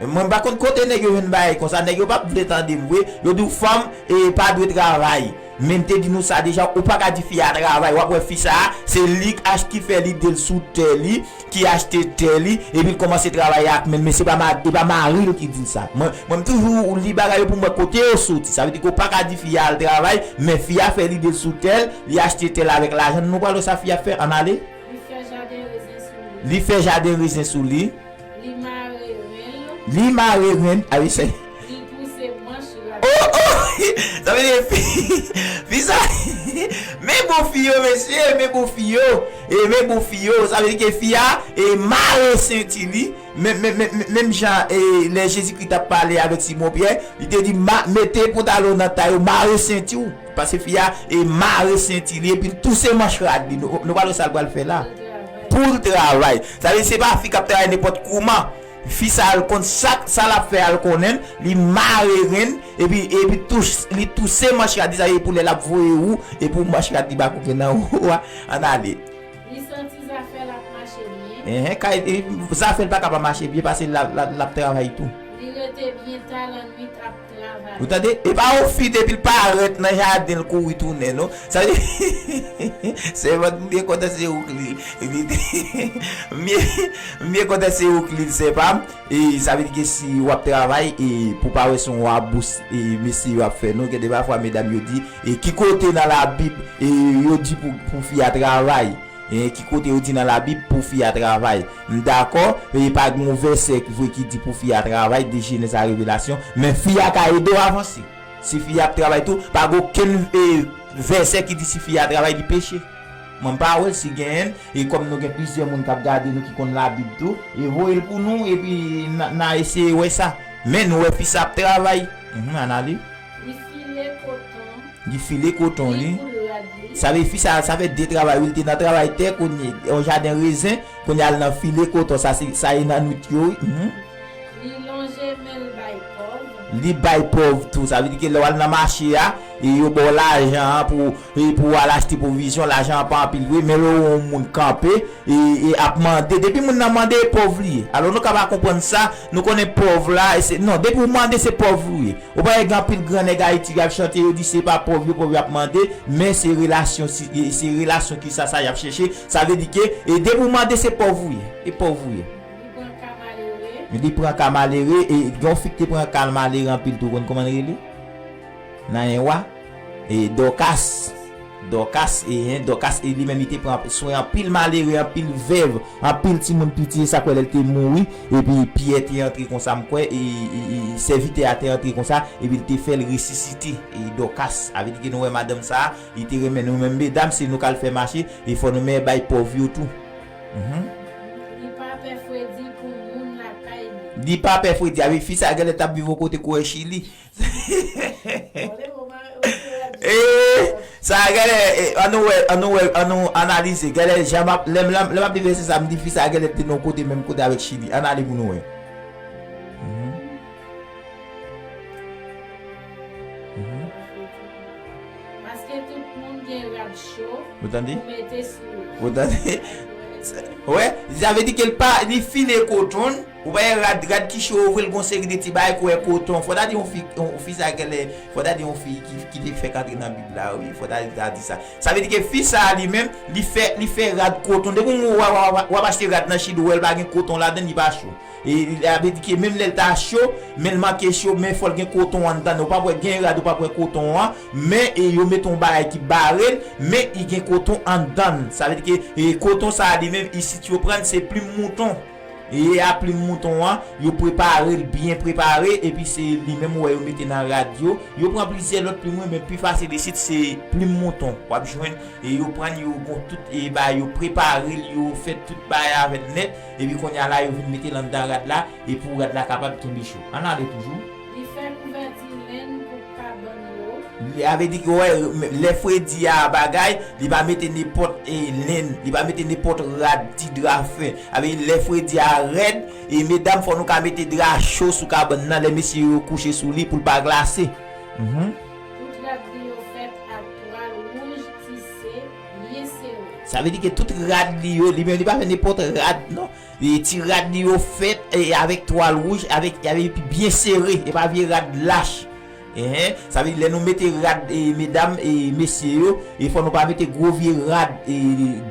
Mwen, m pa konn kote nèg yo jwenn bagay konsa. Nèg yo p ap vle tande m vre. Yo di w fanm, e, pa dwe travay. Men m te di nou sa deja, ou pa ka di fi a travay. W ap wè fi sa a, se li k ach-, ki fè lide l sou tè li, ki achte tè li, epi l kòmanse travay ak men l. Men se pa ma-, e pa mari l ki di l sa. Mwen, mwen, m toujou li bagay yo pou m wè kote yo soti. Sa vle di ke w pa ka di fi a al travay, men fi a fè lide l sou tè l, li achte tè l avèk lajan l. Nou pral wè sa fi a fè, ann ale. Li fè jaden rezen sou li. Li fè jaden rezen sou li. Li mare ren l. Li mare ren l. A wi, se. Li pouse branch radyal. Oh, oh! Sa vle di fi, fi sa. Men bon fi yo, mesye, men bon fi yo. E men bon fi yo. Sa vle di ke fi a, e mare senti li. Men, men, men, men, menm jan e, lè Jezikri t ap pale avèk Simon Pyè, li te di, "Ma, mete pantalon nan tay ou, mare senti w." Paske fi a e mare senti li, epi l touse manch rad li. Nou, nou pa wè sa l pral fè la? Pou l travay. Sa vle di se pa fi k ap travay nenpòt kouman. Fi sa a l konn sa, sa l ap fè a, l konnen l, li mare grenn, epi, epi tous, li touse manch rad li, sa vle di pou lè l ap voye ou, epi manch rad li pa koke nan ou a, ann ale. Li santi zafè l ap mache byen. Enhen, kay, e, zafè l pa ka pa mache byen, paske l ap, l ap, l ap travay tou. Li rete byen ta lannwit ap travay. Ou tande? E pa yon fi depi l parèt nan jaden l kouri tounen, non. Sa vle di, sèvant, m byen kontan se ou k li, li, m byen, m byen kontan se ou k li l, sè pa m. E sa vle di ke si w ap travay, e pou pa wè se yon abous, e mesye yo ap fè nou, gen de pafwa medam yo di, e ki kote nan Labib, e yo di pou, pou fi a travay? E ki kote yo di nan Labib pou fi a travay? M dakò, e pa gen yon vèsè ki vre ki di pou fi a travay, de Jenèz a Revelasyon, men fi a ka ede w avanse. Si fi a ap travay tou, pa gen okenn, e, vèsè ki di si fi a travay, li peche. Mwen m pa wè l, si genyen l, e kòm nou gen plizyè moun k ap gade nou ki konn Labib tou, e voye l pou nou, epi n a, n a eseye wè sa. Men nou wè fi sa ap travay. Mhm, ann ale. Li file koton. Li file koton li. Li koud rad li. Sa vle fi sa, sa fè de travay, wi, li te nan travay tè, kounye, yon jaden rezen, kounye a l nan file koton, sa se, sa e nan nwit yo, wi. Mhm. Li lonje men l bay pòv. Li bay pòv tou, sa vle di ke lè w al nan mache a, e yo ba w lajan an pou, e pou w al achte pwovizyon, lajan an pa anpil vre, men lè w wè yon moun kanpe, e, e ap mande, depi moun nan mande, e pòv li ye. Alò nou ka pa konprann sa, nou konnen pòv la, e se, non, depi w mande, se pòv ou ye. Ou pa wè gen anpil gran nèg Ayiti ki ap chante, yo di se pa pòv yo, pòv yo ap mande, men se relasyon, si, e, se relasyon ki sa, sa y ap chèche. Sa vle di ke, e depi w mande, se pòv ou ye. E pòv ou ye. Li pran ka malere. Li pran ka malere, e gen yon fi ki te pran ka malere anpil tou, konn kòman l rele? Nan en wa? E Dòkas. Dòkas, e, en, Dòkas, e li menm li te pran swen anpil malere, anpil vèv, anpil timoun piti, e sa kwè lè l te mouri, epi Pyè te antre konsa, m kwè, e, e, e sèvitè a te antre konsa, epi l te fè l resisite, e Dòkas. Sa vle di ke nou wè madanm sa a, li te renmen nou menm medam, se nou k al fè mache, e fò nou men bay pòv yo tou. Mhm. Li pa pè fredi pou moun lakay li. Li pa pè fredi. Avèk fi sa a, genlè t ap viv yon kote kote Chili. Ee, sa a genlè, e, ann nou wè, ann nou wè, ann nou analize. Genlè, jan m ap, lè m, lè m, lè m ap li vèsè sa, m di fi sa a genlè te nan yon kote, menm kote avèk Chili. Ann ale pou nou wè. Mhm. Mhm. Paske tout moun gen rad cho pou mete sou yo. Ou tande? Wè, sa vle di ke l pa, li file koton l. Ou pa wè rad, rad ki cho, ou vre l gon seri de ti bagay ki wè koton. Fò ta di yon fi, yon fi sa genlè, fò ta di yon fi ki, ki te fèk antre nan Bib la, wi. Fò ta, ta di sa. Sa vle di ke fi sa a li menm, li fè, li fè rad koton. Depi w, w, w, w, w ap achte rad nan Chili, ou wè l pa gen koton ladan l, li pa cho. E, sa vle di ke menm lè l ta cho, men l manke cho, men fò l gen koton anndan l. Ou p ap wè gen rad, ou p ap wè koton an, men, e, yo mete yon bagay ki bare l, men li gen koton anndan l. Sa vle di ke, e, koton sa a li menm, isit yo pran l, se plim mouton. E a plim mouton an, yo prepare l byen prepare, epi se li menm ou wè yo mete nan rad yo. Yo pran plizyè lòt plim, wi, men pi fasil isit se plim mouton. W ap jwenn, e yo pran, yo gon tout, e ba yo prepare l, yo fè tout bagay avè l nèt, epi kounye a la, yo vin mete l anndan rad la, e pou rad la kapab kenbe cho. Ann ale toujou. Li fè kouvèti lenn pou kabann yo. Li, sa vle di ke, wè, lè fredi a bagay, li pa mete nenpòt, e, lenn, li pa mete nenpòt rad, ti dra fen. Sa vle di lè fredi a rèd, e medam, fò nou ka mete dra cho sou kabann nan, lè mesye yo kouche sou li pou l pa glase. Mhm. Tout rad li yo fèt ak twal wouj tise byen sere. Sa vle di ke tout rad li yo, li menm li pa fè nenpòt rad, non. E ti rad li yo fèt, e, avèk twal wouj, avèk, avèk epi byen sere, e pa vye rad lach. Enhen, sa vle di lè nou mete rad, e, medam, e, mesye yo, e fò nou pa mete gwo vye rad, e,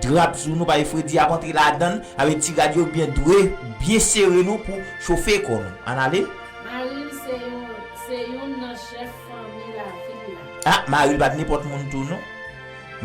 drap sou nou, paske fredi ap antre ladan l, avèk ti rad yo byen dwe, byen sere nou pou chofe kò nou. Ann ale. Mari l se yon, se youn nan chèf fanmi lavil la. Ah, mari l pa t nenpòt moun tou, non.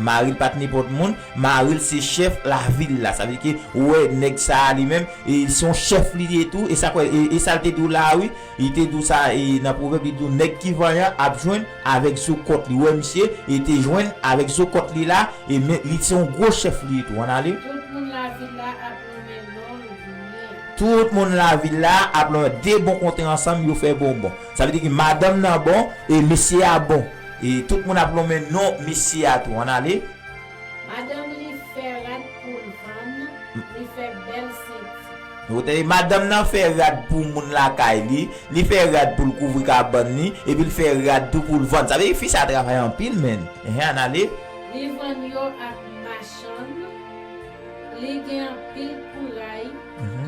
Mari l pa t nenpòt moun, mari l se chèf lavil la. Sa vle di ke, ou wè, nèg sa a li menm, e, se yon chèf li ye tou, e sa kwè, e, e sa l te di w la, wi, li te di w sa, e, nan Pwovèb, li di w, nèg ki vanyan ap jwenn avèk zo kòt li. Ou wè, misye, e te jwenn avèk zo kòt li la, e men, li se yon gwo chèf li ye tou. Ann ale. Tout moun lavil la ap nonmen non l byen. Tout moun lavil la ap lonmen de bon kontre ansanm, yo fè bonbon. Sa vle di ke madanm nan bon e mesye a bon. E tout moun ap lonmen non mesye a tou. Ann ale. Madanm li fè rad pou l vann, li fè bèl senti. Ou tande, madanm nan fè rad pou moun lakay li, li fè rad pou l kouvri kabann li, epi l fè rad tou pou l vann. Sa vle di fi sa travay anpil, menn. Enhen, ann ale. Li vann yo ak machann, li gen anpil kouray,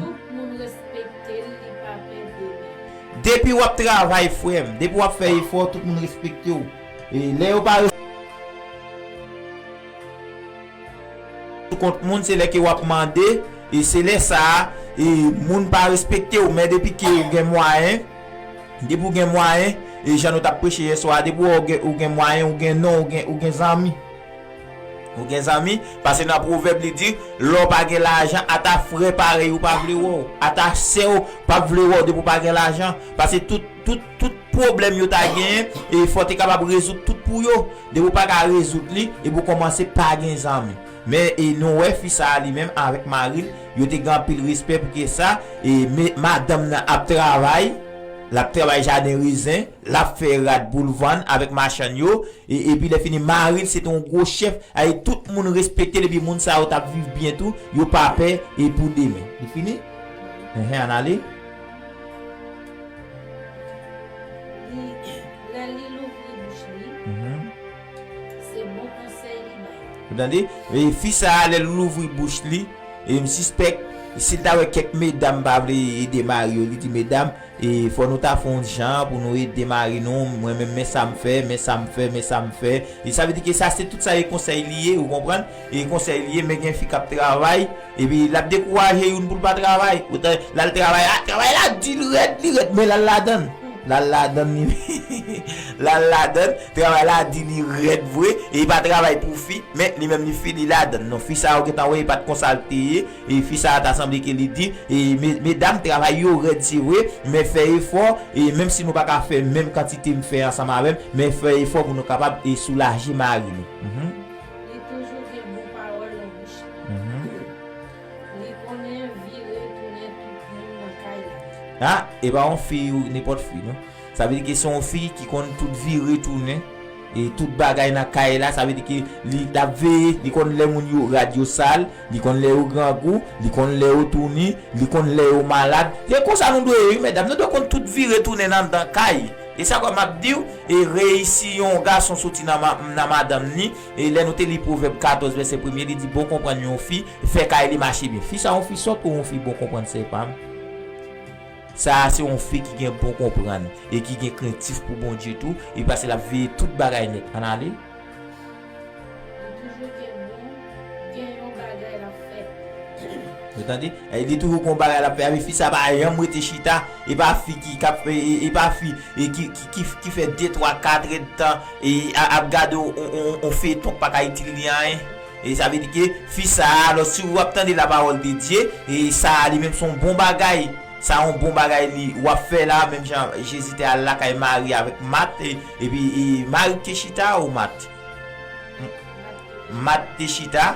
tout moun respekte l, li pa pè demen. Depi w ap travay, frè m, depi w ap fè efò, tout moun respekte w. E lè yo pa kont moun, se lè ke w ap mande, e se lè sa a, e moun pa respekte w, men depi ke ou gen mwayen, depi ou gen mwayen, e jan nou t ap preche yè swa a, depi ou gen, ou gen mwayen, ou gen non, ou gen, ou gen zanmi. Ou gen zanmi, paske nan pwovèb li di, lè w pa gen lajan, ata frè parèy ou pa vle wè w, ata sè w p ap vle wè w depi w pa gen lajan. Paske tout, tout, tout pwoblèm yo ta genyen, e fò w te kapab rezoud tout pou yo. Depi w pa ka rezoud li, epi w kòmanse pa gen zanmi. Men, e nou wè fi sa a li menm avèk mari l, yo te gen anpil respè pou ke sa, e me, madanm nan ap travay, l ap travay jaden rezen, l ap fè rad pou l vann avèk machann yo, e, epi lè fini, mari l se te yon gwo chèf, ay tout moun respekte l, epi moun sa yo t ap viv byen tou, yo pa pè, e pou demen. Li fini? Enhen, ann ale. Li, lè li louvri bouch li, mhm, se bon konsèy li bay. Ou tande? E fi sa a, lè l louvri bouch li, e m sispèk, si l ta wè kèk medam pa vle ede mari yo, li di, medam, e fò nou ta fè yon jan pou nou ede mari nou, mwen menm, men sa m fè, men sa m fè, men sa m fè. E sa vle di ke sa se tout sa e konsèy li ye, ou konprann? E konsèy li ye, men gen fi k ap travay, epi l ap dekouraje youn pou l pa travay. Ou ta, l al travay, a, travay la di, li rèd, li rèd, men l al ladann. L al ladann li, l al ladann, travay la di li rèd vre, e li pa travay pou fi, men li menm li fi, li ladann. Non, fi sa yo gentan wè, e pa t konsa l te ye, e fi sa a ta sanble ke li di, e me, medam, travay yo rèd, se vre, men fè efò, e menm si nou pa ka fè menm kantite m fè ansanm avè m, men fè efò pou nou kapab, e soulaje mari nou. Mhm. Li toujou gen bon pawòl nan bouch li. Mhm. Li konnen vire tounen tout moun nan kay la. A, e pa yon fi, nenpòt fi, non. Sa vle di ke se yon fi ki konn tout vire tounen, e tout bagay nan kay la, sa vle di ke li, l ap veye, li konn lè moun yo, rad yo sal, li konn lè yo grangou, li konn lè yo touni, li konn lè yo malad. Se konsa nou dwe ye, wi, medam. Nou dwe konn tout vire tounen anndan kay. E sa k fè m ap di w, e reyisi yon gason soti nan ma-, nan madanm ni, e lè nou te li Pwovèb katòz vèsè premye, li di, bon konprann yon fi fè kay li mache byen. Fi sa yon fi sòt ou yon fi bon konprann, sè pa m? Sa a se yon fi ki gen bon konprann e ki gen krentif pou Bondye tou, e paske l ap veye tout bagay nèt. Ann ale. Li toujou gen bon, gen yon bagay l ap fè. Ou tande? E li toujou gen yon bagay l ap fè. Epi fi sa pa janm rete chita. E pa fi ki, k ap, e, e, e pa fi, e ki, ki, ki, ki fè de, twa, kat èdtan, e a, ap gade on, on, on, on feyton k pa ka itil li anyen. E sa vle di ke fi sa a, alò, si w ap tande lapawòl de Dye, e sa a li menm se yon bon bagay. Sa yon bon bagay li w ap fè la, menm jan Jezi te al lakay Mari avèk Mat, e, epi, e, Mari te chita ou Mat? Mat te chita,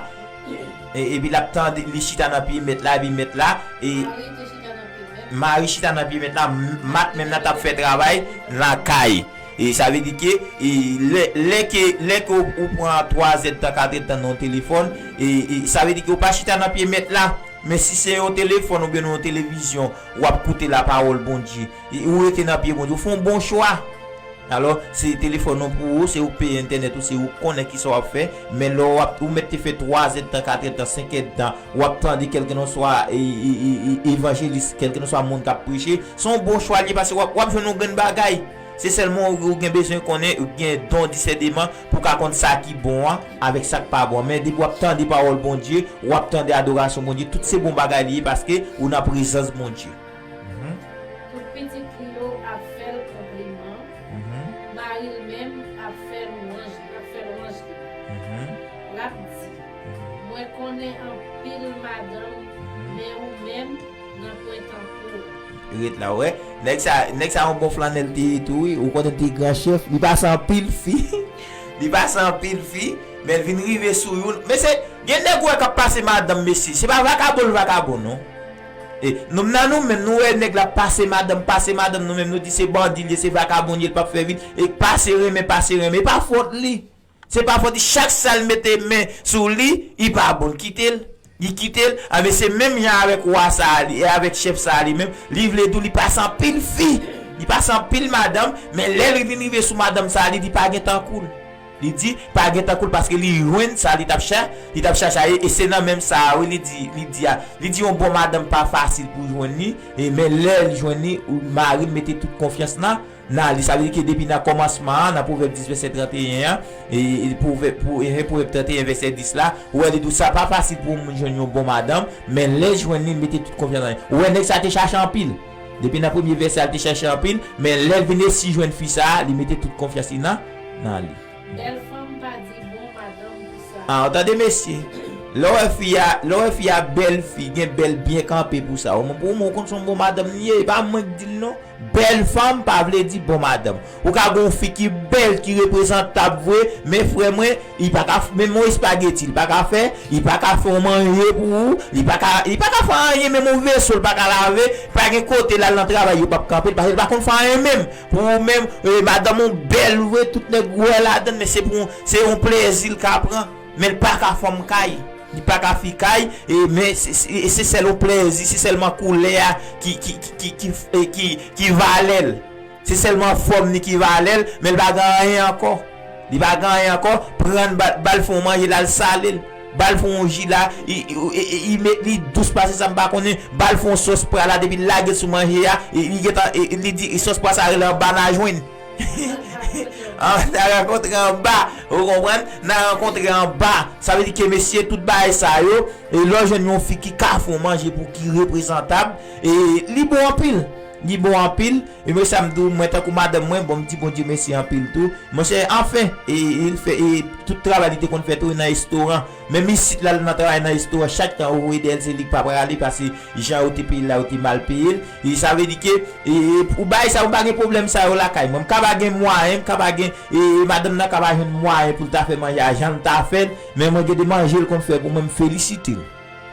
e, epi l ap tande, li chita nan pye mèt la, epi mèt la, e, Mari chita nan pye mèt la, m-, Mat menm nan t ap fè travay lakay. E sa vle di ke, e, lè, lè ke, lè ke w, ou pran twa zèdtan, kat èdtan nan yon telefòn, e, e sa vle di ke w pa chita nan pye mèt la. Men si se yon telefòn oubyen yon televizyon, w ap koute lapawòl Bondye, e ou rete nan pye Bondye, ou fè yon bon chwa. Alò, se telefòn ou pou ou, se ou k peye entènèt ou, se ou k konnen kisa w ap fè. Men lè w ap, ou mèt te fè twa zèdtan, kat èdtan, senk èdtan, w ap tande kèlkelanswa, e, e, e, e, evanjelis, kèlkelanswa moun k ap preche, se yon bon chwa li ye, paske w ap, w ap jwenn yon grenn bagay. Se sèlman ou, ou gen bezwen konnen, ou gen don disèneman pou w ka konn sa ki bon an avèk sa k pa bon an. Men depi w ap tande pawòl Bondye, w ap tande adorasyon Bondye, tout se bon bagay li ye, paske ou nan prezans Bondye. Mhm. Tout pitit li yo ap fè l konpliman. Mhm. Mari l menm ap fè lwanj, ap fè lwanj li. Mhm. L ap di, mhm, mwen konnen anpil madanm, mhm, men ou menm, nan pwen tankou w. Ret la, w wè. Nèg sa, nèg sa yon bon flannèl te ye tou, wi. Ou konnen te gran chèf. Li pase anpil fi. Li pase anpil fi. Men l vin rive sou youn. Men se, gen nèg ou wè k ap pase madanm, mesye. Se pa vakabon l vakabon, non. E nou nan nou menm, nou wè nèg la pase madanm, pase madanm, nou menm nou di se bandi l ye, se vakabon l ye, l p ap fè vit, e pase renmen, pase renmen, e pa fòt li. Se pa fòt li, chak sa l mete men sou li, li pa bon, l kite l. Li kite l, anben se menm jan avèk wa sa a li, e avèk chèf sa a li menm, li vle di w li pase anpil fi, li pase anpil madanm, men lè l vin rive sou madanm sa a, li di pa gen tankou l. Li di pa gen tankou l paske li jwenn sa li t ap cha, li t ap chache a, e, e se nan menm sa a, wi, li di, li di a, li di yon bon madanm pa fasil pou jwenn li, e, men lè l jwenn li, ou mari l mete tout konfyans nan, nan li. Sa vle di ke depi nan kòmansman an, nan Pwovèb dis vèsè trannteyen an, e, e, Pwovèb, pou, e, Pwovèb trannteyen vèsè dis la, ou wè li di w sa pa fasil pou yon moun jwenn yon bon madanm, men lè l jwenn li, l mete tout konfyans nan li. Ou wè nèg sa te chache anpil. Depi nan premye vèsè a, l te chache anpil, men lè l vin resi jwenn fi sa a, li mete tout konfyans li nan, nan li. Bèl fanm pa di bon madanm pou sa. Ah, w tande mesye? Lè w wè fi a, lè w wè fi a bèl fi, gen bèl byen kanpe pou sa. Ou, pou mwen, ou konn se yon bon madanm li ye, e pa mwen k di l non. Bèl fanm pa vle di bon madanm. Ou ka gen yon fi ki bèl, ki reprezantab vre, men frè mwen, li pa ka f-, menm yon espageti, li pa ka fè, li pa ka fè yon manje pou ou, li pa ka, li pa ka fè anyen, menm yon veso, li pa ka lave, pa gen kote l al nan travay, yo p ap kanpe l, paske li pa konn fè anyen menm. Pou ou menm, e, madanm ou bèl vre, tout nèg wè ladan l, men se pou, se yon plezi l ka pran. Men l pa ka fanm kay. Li pa ka fi kay, e, men se, se, e se sèl yon plezi, se sèlman koulè a ki, ki, ki, ki, ki, e, ki, ki valè l. Se sèlman fòm li ki valè l, men l pa gen anyen ankò. Li pa gen anyen ankò, pran l, ba, ba l fè yon manje, l al sale l. Ba l fè yon ji la, i, i, i, i, i met li dous pase sa m pa konnen. Ba l fè yon sòs pwa la, depi l lage l sou manje a, i, i gentan, i, li di sòs pwa sa rele anba najwenn. An, n a rankontre anba, ou konprann? N a rankontre anba. Sa vle di ke mesye, tout bagay sa yo, e lè w jwenn yon fi ki ka fè yon manje pou ki reprezantab, e li bon anpil. Li bon anpil. E men sa m di w, mwen tankou madanm mwen, bon, m di Bondye mèsi anpil tou. Monchè, anfen, e, e l fè, e tout travay li te konn fè tou nan restoran. Menm isit la, l nan travay nan restoran, chak tan ou voye dèyè l, se li k pa prale, paske jan yo te peye l la, yo te mal peye l. E sa vle di ke, e, e, pou bagay sa, ou pa gen pwoblèm sa yo lakay mwen. M ka pa gen mwayen, m ka pa gen, e, e madanm nan ka pa jwenn mwayen pou l ta fè manje a jan l ta fè l, men mwen gen de manje l konn fè pou mwen, m felisite l.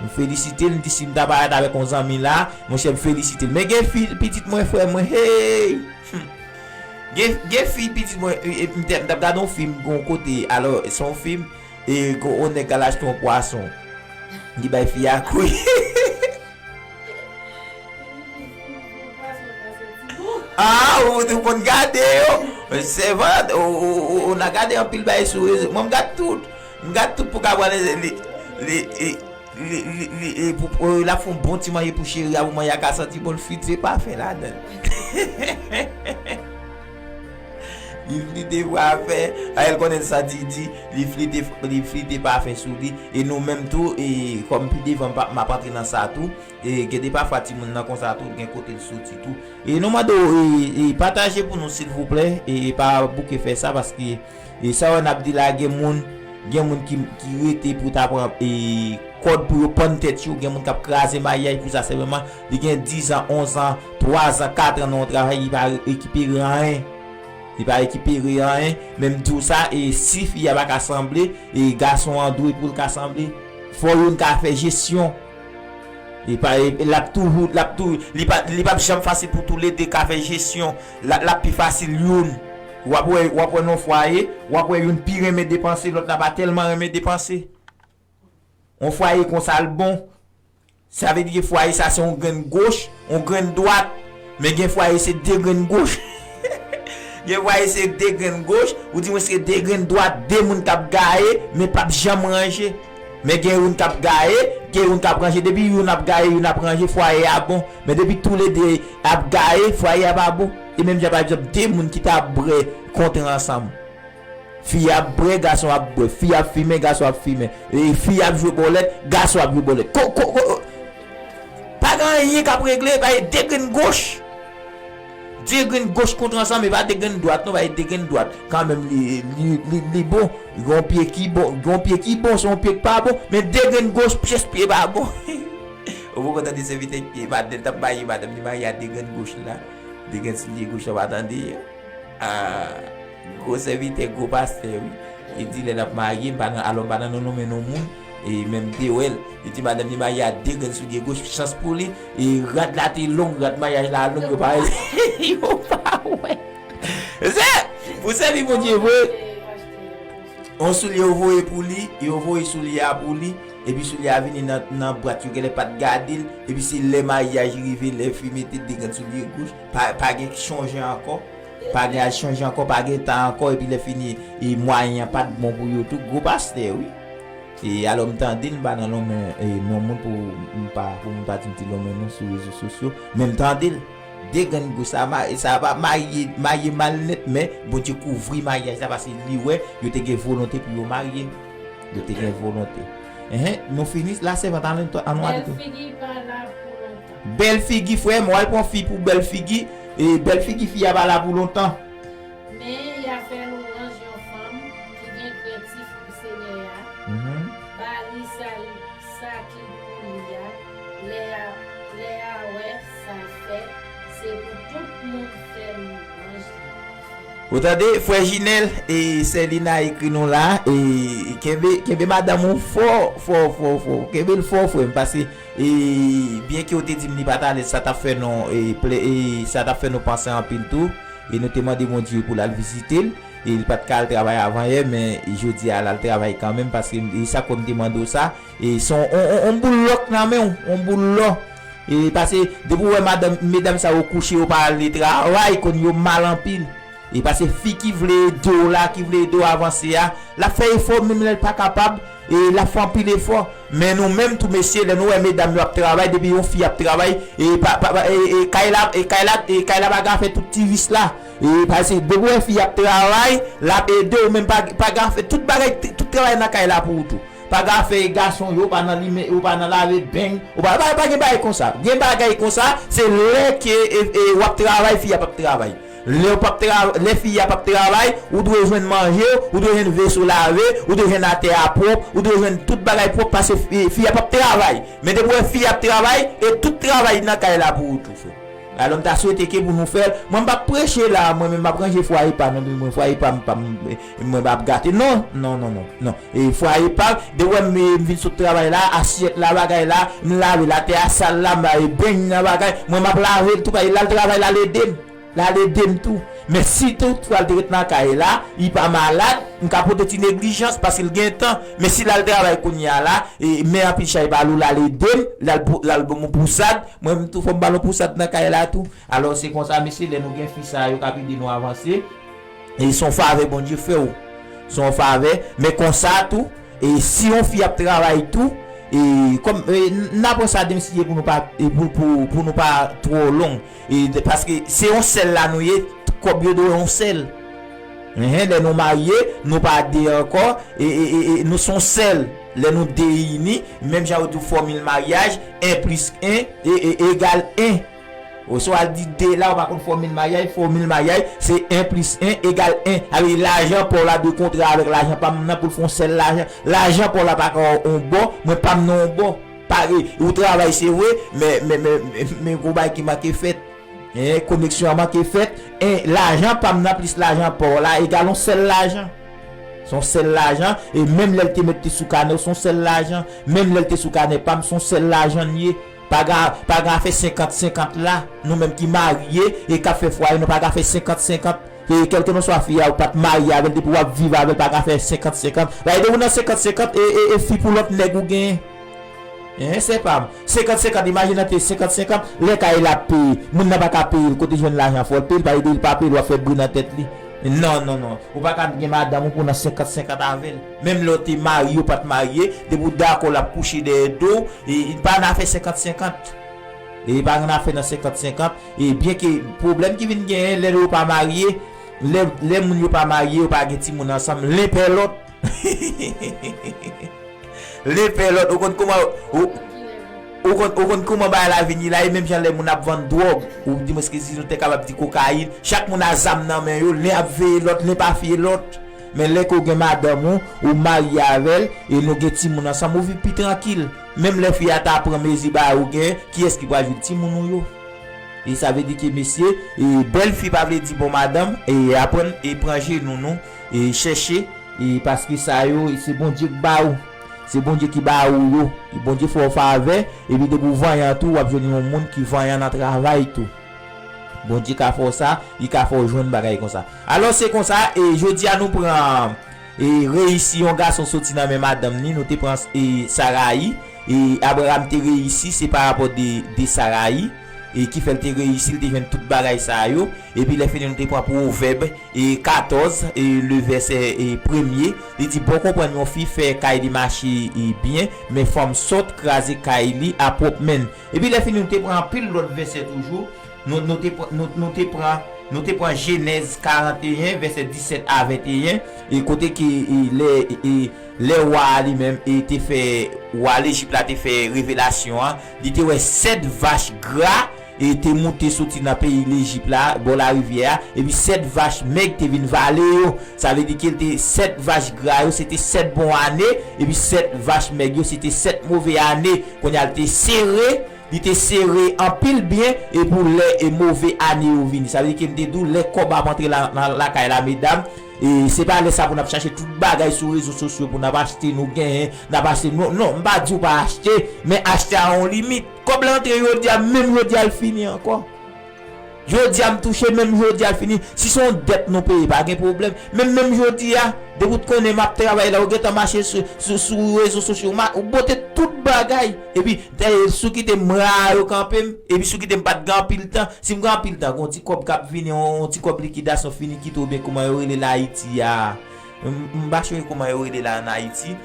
M felisite l, m di si m ta parèt avèk yon zanmi la, monchè, m felisite l. Men gen fi, pitit mwen, frè mwen, hey! Hmm. Gen, gen fi, pitit mwen, e, e, m te, m t ap gade yon fim, gon kote, alò, se yon fim, e, gon, yon nèg al achte yon pwason. Li bay fi a kwi. Ah, ou, ou konn gade yo. Sèvant, ou, ou, ou, ou nan gade anpil bagay sou rezo. Mwen, m gade tout. M gade tout pou ka pran li, li, li, li, li, li, e, pou, pou, l ap fè yon bon ti manje pou cheri a, pou manje a ka santi bon, l flite pafen ladan l. Li flite pafen, a, l konnen l santi di, li flite, li flite pafen sou li. E nou menm tou, e kòm pi devan, m pa, m ap antre nan sa tou. E gen de pafwa timoun nan konsa tou, gen kote l soti tou. E nou mande w, e, e pataje pou nou silvouplè, e pa bouke fè sa, paske, e sa w wè n ap di la, gen moun, gen moun ki, ki rete pou ta pran, e, kòd pou yo pann tèt yo, gen moun k ap kraze maryaj pou sa senpleman, li gen diz an, onz an, twa zan, kat an nan yon travay, li pa rekipere anyen. Li pa rekipere anyen, men m di w sa, e si fi a pa ka sanble, e gason an dwe pou l ka sanble, fò youn ka fè jesyon. E pa, e l ap toujou, l ap tou, li pa, li p ap janm fasil pou toulede ka fè jesyon. L ap, l ap pi fasil youn. W ap wè, w ap wè nan fwaye, w ap wè youn pi renmen depanse, lòt la pa tèlman renmen depanse. Yon fwaye konsa l bon. Sa vle di ke fwaye sa se yon grenn goch, yon grenn dwat. Men gen fwaye se de grenn goch. Gen fwaye se de grenn goch, ou di mwen se de grenn dwat, de moun k ap gaye, men p ap janm ranje. Men gen youn k ap gaye, gen youn k ap ranje. Depi youn ap gaye, youn ap ranje, fwaye a bon. Men depi toulede ap gaye, fwaye a pa bon. E menm jan pa egzanp, de moun ki ta bwè kontre ansanm. Fi ap bwè, gason ap bwè. Fi ap fimen, gason ap fimen. E fi ap jwe bòlèt, gason ap jwe bòlèt. Ko, ko, ko, pa gen anyen k ap regle, pa gen de grenn goch. De grenn goch kontre ansanm, e pa de grenn dwat, non, pa gen de grenn dwat. Kanmenm, li, li, li, li bon. Gon pye ki bon, gon pye ki bon, se yon pye ki pa bon. Men de grenn goch, pyès pye pa bon. Ou poko tande sèvitè ki maten t ap maye madanm li marye a de grenn goch la. De grenn silye goch la, pa tande. Ah, gwo sèvitè, gwo pastè, wi. E di lè n ap marye, m pa nan, alò m pa nan non nonmen non moun. E menm te wè l. Li di madanm li marye a de grenn soulye goch, chans pou li. E rad la te long, rad maryaj la long, yo pa, yo pa wè. Se, pou sèvi Bondye vre. Yon soulye yo voye pou li, yo voye soulye a pou li, epi soulye a vini nan, nan bwat, yo genlè pa t gade l, epi se lè maryaj rive, lè fi mete de grenn soulye goch, pa, pa gen chonje ankò, pa gen al chonje ankò, pa gen tan ankò, epi lè fini, e mwayen an pa t bon pou yo tou, gwo pastè, wi. E alò m tande l, m pa nan lonmen, e, non moun pou m pa, pou moun pa di m te lonmen non sou rezo sosyo, men m tande l. De grenn goch sa, ma-, sa pa marye, marye mal nèt, men Bondye kouvri maryaj la, paske li wè, yo te gen volonte pou yo marye. Yo te gen volonte. Enhen, nou fini, la sèvant, an nou, an nou ale tou. Bèl figi pa la pou lontan. Bèl figi, frè m, w al pran fi pou bèl figi, e bèl figi fi a pa la pou lontan. Men y a fè lwanj yon fanm ki gen krentif pou Senyè a. Mhm. Ba li sa li, sa ki pou li a. Lè a, lè a wè sa fèt, se pou tout moun fè lwanj li. Ou tande, frè Jinèl e sè Lina ekri nou la, e kenbe, kenbe madanm ou fò, fò, fò, fò. Kenbe l fò, frè m, paske, e byen ke w te di m li pa t alèz, sa t ap fè nou, e, plè, e sa t ap fè nou panse anpil tou. E nou te mande Bondye pou l al vizite l. E li pa t ka al travay avan yè, men jodi a l al travay kanmenm, paske e sa k fè m te mande w sa. E se yon, on, on, on boul lò k nan men w, on boul lò. E paske depi w wè madanm, medam sa yo kouche, yo pa ale travay, konn yo mal anpil. E paske fi ki vle ede w la, ki vle ede w avanse a, l ap fè efò, menm lè l pa kapab, e l ap fè anpil efò. Men nou menm tou, mesye, lè nou wè medam yo ap travay, depi yon fi ap travay, e pa, pa, pa, e, e kay la, e kay la, e kay la pa ka fè tout ti vis la. E paske depi w wè fi ap travay, l ap ede w, menm pa, pa ka fè tout bagay, tout travay nan kay la pou ou tou. Pa ka fè gason yo, ou pa nan limen, ou pa nan lave beny, ou pa, pa, pa gen bagay konsa. Gen bagay konsa, se lè ke, e, e, w ap travay, fi a p ap travay. Lè w p ap tra-, lè fi a p ap travay, ou dwe jwenn manje, ou dwe jwenn veso lave, ou dwe jwenn atè a pwòp, ou dwe jwenn tout bagay pwòp, paske fi, fi a p ap travay. Men depi w wè fi a ap travay, e tout travay nan kay la pou ou tou, frè. Alò, m ta swete ke pou nou fè l. Mwen, m p ap preche la, mwen menm, m ap ranje fwaye pa m, non, mwen, fwaye pa m, pa m, mwen, m ap gate. Non, non, non, non, non. E fwaye pa m, depi w wè m, m vin sot travay la, asyèt la, bagay la, m lave l, atè a sal la, m lave beny nan bagay, mwen, m ap lave l tou, paske l al travay, l al ede m. L al ede m tou. Men si toutfwa l te ret nan kay la, li pa malad, m ka pote ti neglijans, paske l gen tan. Men si l al travay kounye a la, e, men anpil chay pa lou, l al ede m, l al pou, l al ban m yon pousad, mwen menm tou fò m ba l yon pousad nan kay la tou. Alò, se konsa, mesye, lè nou gen fi sa yo k ap ede nou avanse, e se yon favè Bondye fè w. Se yon favè, men konsa tou, e si yon fi ap travay tou, e kòm, e n-, n a pran sa demsiye pou nou pa, e pou, pou, pou nou pa twò long. E de, paske se yon sèl la nou ye, kòb yo dwe yon sèl. Enhen, lè nou marye, nou pa de ankò, e, e, e, e nou se yon sèl. Lè nou de ini, menm jan yo di w fòmil maryaj, en plis en, e, e, egal en. Oswa l di de la, ou pa konn fòmil maryaj, fòmil maryaj, se en plis en egal en. Sa vle di lajan pa w la dwe kontre avèk lajan pa m nan pou l fè yon sèl lajan. Lajan pa w la pa ka yon bò, mwen pa m nan yon bò. Pare, ou travay se vre, men, men, men, men, men gon bagay ki manke fèt. Hein, koneksyon an manke fèt. Hein, lajan pa m nan plis lajan pa w la egal yon sèl lajan. Se yon sèl lajan, e menm lè l te mèt te sou kanè w, se yon sèl lajan. Menm lè l te sou kanè pa m, se yon sèl lajan l ye. Pa gen, pa gen afè senkant senkant la. Nou menm ki marye e k ap fè fwaye, nou pa gen afè senkant senkant. E kèlkeswa fi a ou pa t marye avè l, depi w ap viv avè l, pa gen afè senkant senkant. Paske depi w nan senkant senkant, e, e, e fi pou lòt nèg ou genyen. Hein, sè pa m. Senkant senkant, imajine an te senkant senkant, lè kay la ap peye, moun nan pa ka peye l, kote l jwenn lajan fò l peye l, paske depi l pa peye l, w ap fè bri nan tèt li. Non, non, non. Ou pa ka gen madanm ou pou w nan senkant senkant avè l. Menm lè w te marye, ou pa t marye, depi w dakò l ap kouche dèyè do w, e, e pa nan afè senkant senkant. E pa gen afè nan senkant senkant. E byen ke pwoblèm ki vin genyen lè yo pa marye, lè, lè moun yo pa marye, yo pa gen timoun ansanm, len pè lòt. Len pè lòt, ou konn kouman, ou, ou konn, ou konn kouman bagay la vin ye la, e menm jan lè moun ap vann dwòg, ou di mwen si nou te kapab di kokayin, chak moun a zam nan men yo, len ap veye lòt, len pa fiye lòt. Men lè ke w gen madanm ou, ou marye avè l, e nou gen timoun ansanm, ou viv pi trankil. Menm lè fi a ta pran mezi bagay ou gen, kiyès ki pral jwenn timoun ou yo? E sa vle di ke mesye, e bèl fi pa vle di bon madanm, e aprann, e pran jenou nou, e chèche, e paske sa yo, e se Bondye k ba ou. Se Bondye ki ba ou yo. E Bondye fè w favè, epi depi w vanyan tou, w ap jwenn yon moun ki vanyan nan travay tou. Bondye ka fè w sa, li ka fè w jwenn bagay konsa. Alò, se konsa, e jodi a nou pran, e reyisi yon gason soti nan men madanm ni, nou te pran, e Sarayi, e Abraram te reyisi, se pa rapò de, de Sarayi, e ki fè l te reyisi, l te jwenn tout bagay sa yo. Epi lè fini nou te pran Pwovèb, e katòz, e le vèsè, e premye, li di, bon konprann yon fi fè kay li mache, e byen, men fanm sòt kraze kay li a pwòp men l. Epi lè fini nou te pran anpil lòt vèsè toujou. Nou, nou te pran, nou, nou te pran, nou te pran Jenèz karanteyen, vèsè disèt a venteyen, e kote ke, e, lè, e, lè wa a li menm, e te fè, wa Lejip la te fè revelasyon an, li te wè sèt vach gra, e te moute soti nan peyi Lejip la, bò larivyè a, epi sèt vach mèg te vin vale yo. Sa vle di ke l te sèt vach gra yo, se te sèt bon ane, epi sèt vach mèg yo, se te sèt move ane. Kounye a, l te sere, li te sere anpil byen, e pou lè e move ane yo vini. Sa vle di ke m te di w, lè kòb ap antre la, nan lakay la, medam, e se pa lè sa pou n ap chache tout bagay sou rezo sosyo pou n ap achte, nou genyen, n ap achte, non, non, m pa di w pa achte, men achte a yon limit. Kòb la antre jodi a, menm jodi a l fini ankò. Jodi a m touche, menm jodi a l fini. Si se yon dèt nou peye, pa gen pwoblèm. Men menm jodi a, depi w t konnen m ap travay la, ou gentan mache sou, sou, sou rezo sosyo, ma-, ou bote tout bagay. Epi, dèyè, si w kite m ra yo kanpe m, epi si w kite m pa t gen anpil tan, si m gen anpil tan, gen yon ti kòb k ap vini, yon, yon ti kòb likidasyon fini kite w, oubyen kòman yo rele l Ayiti a. M, m pa sonje kòman yo rele la ann Ayiti.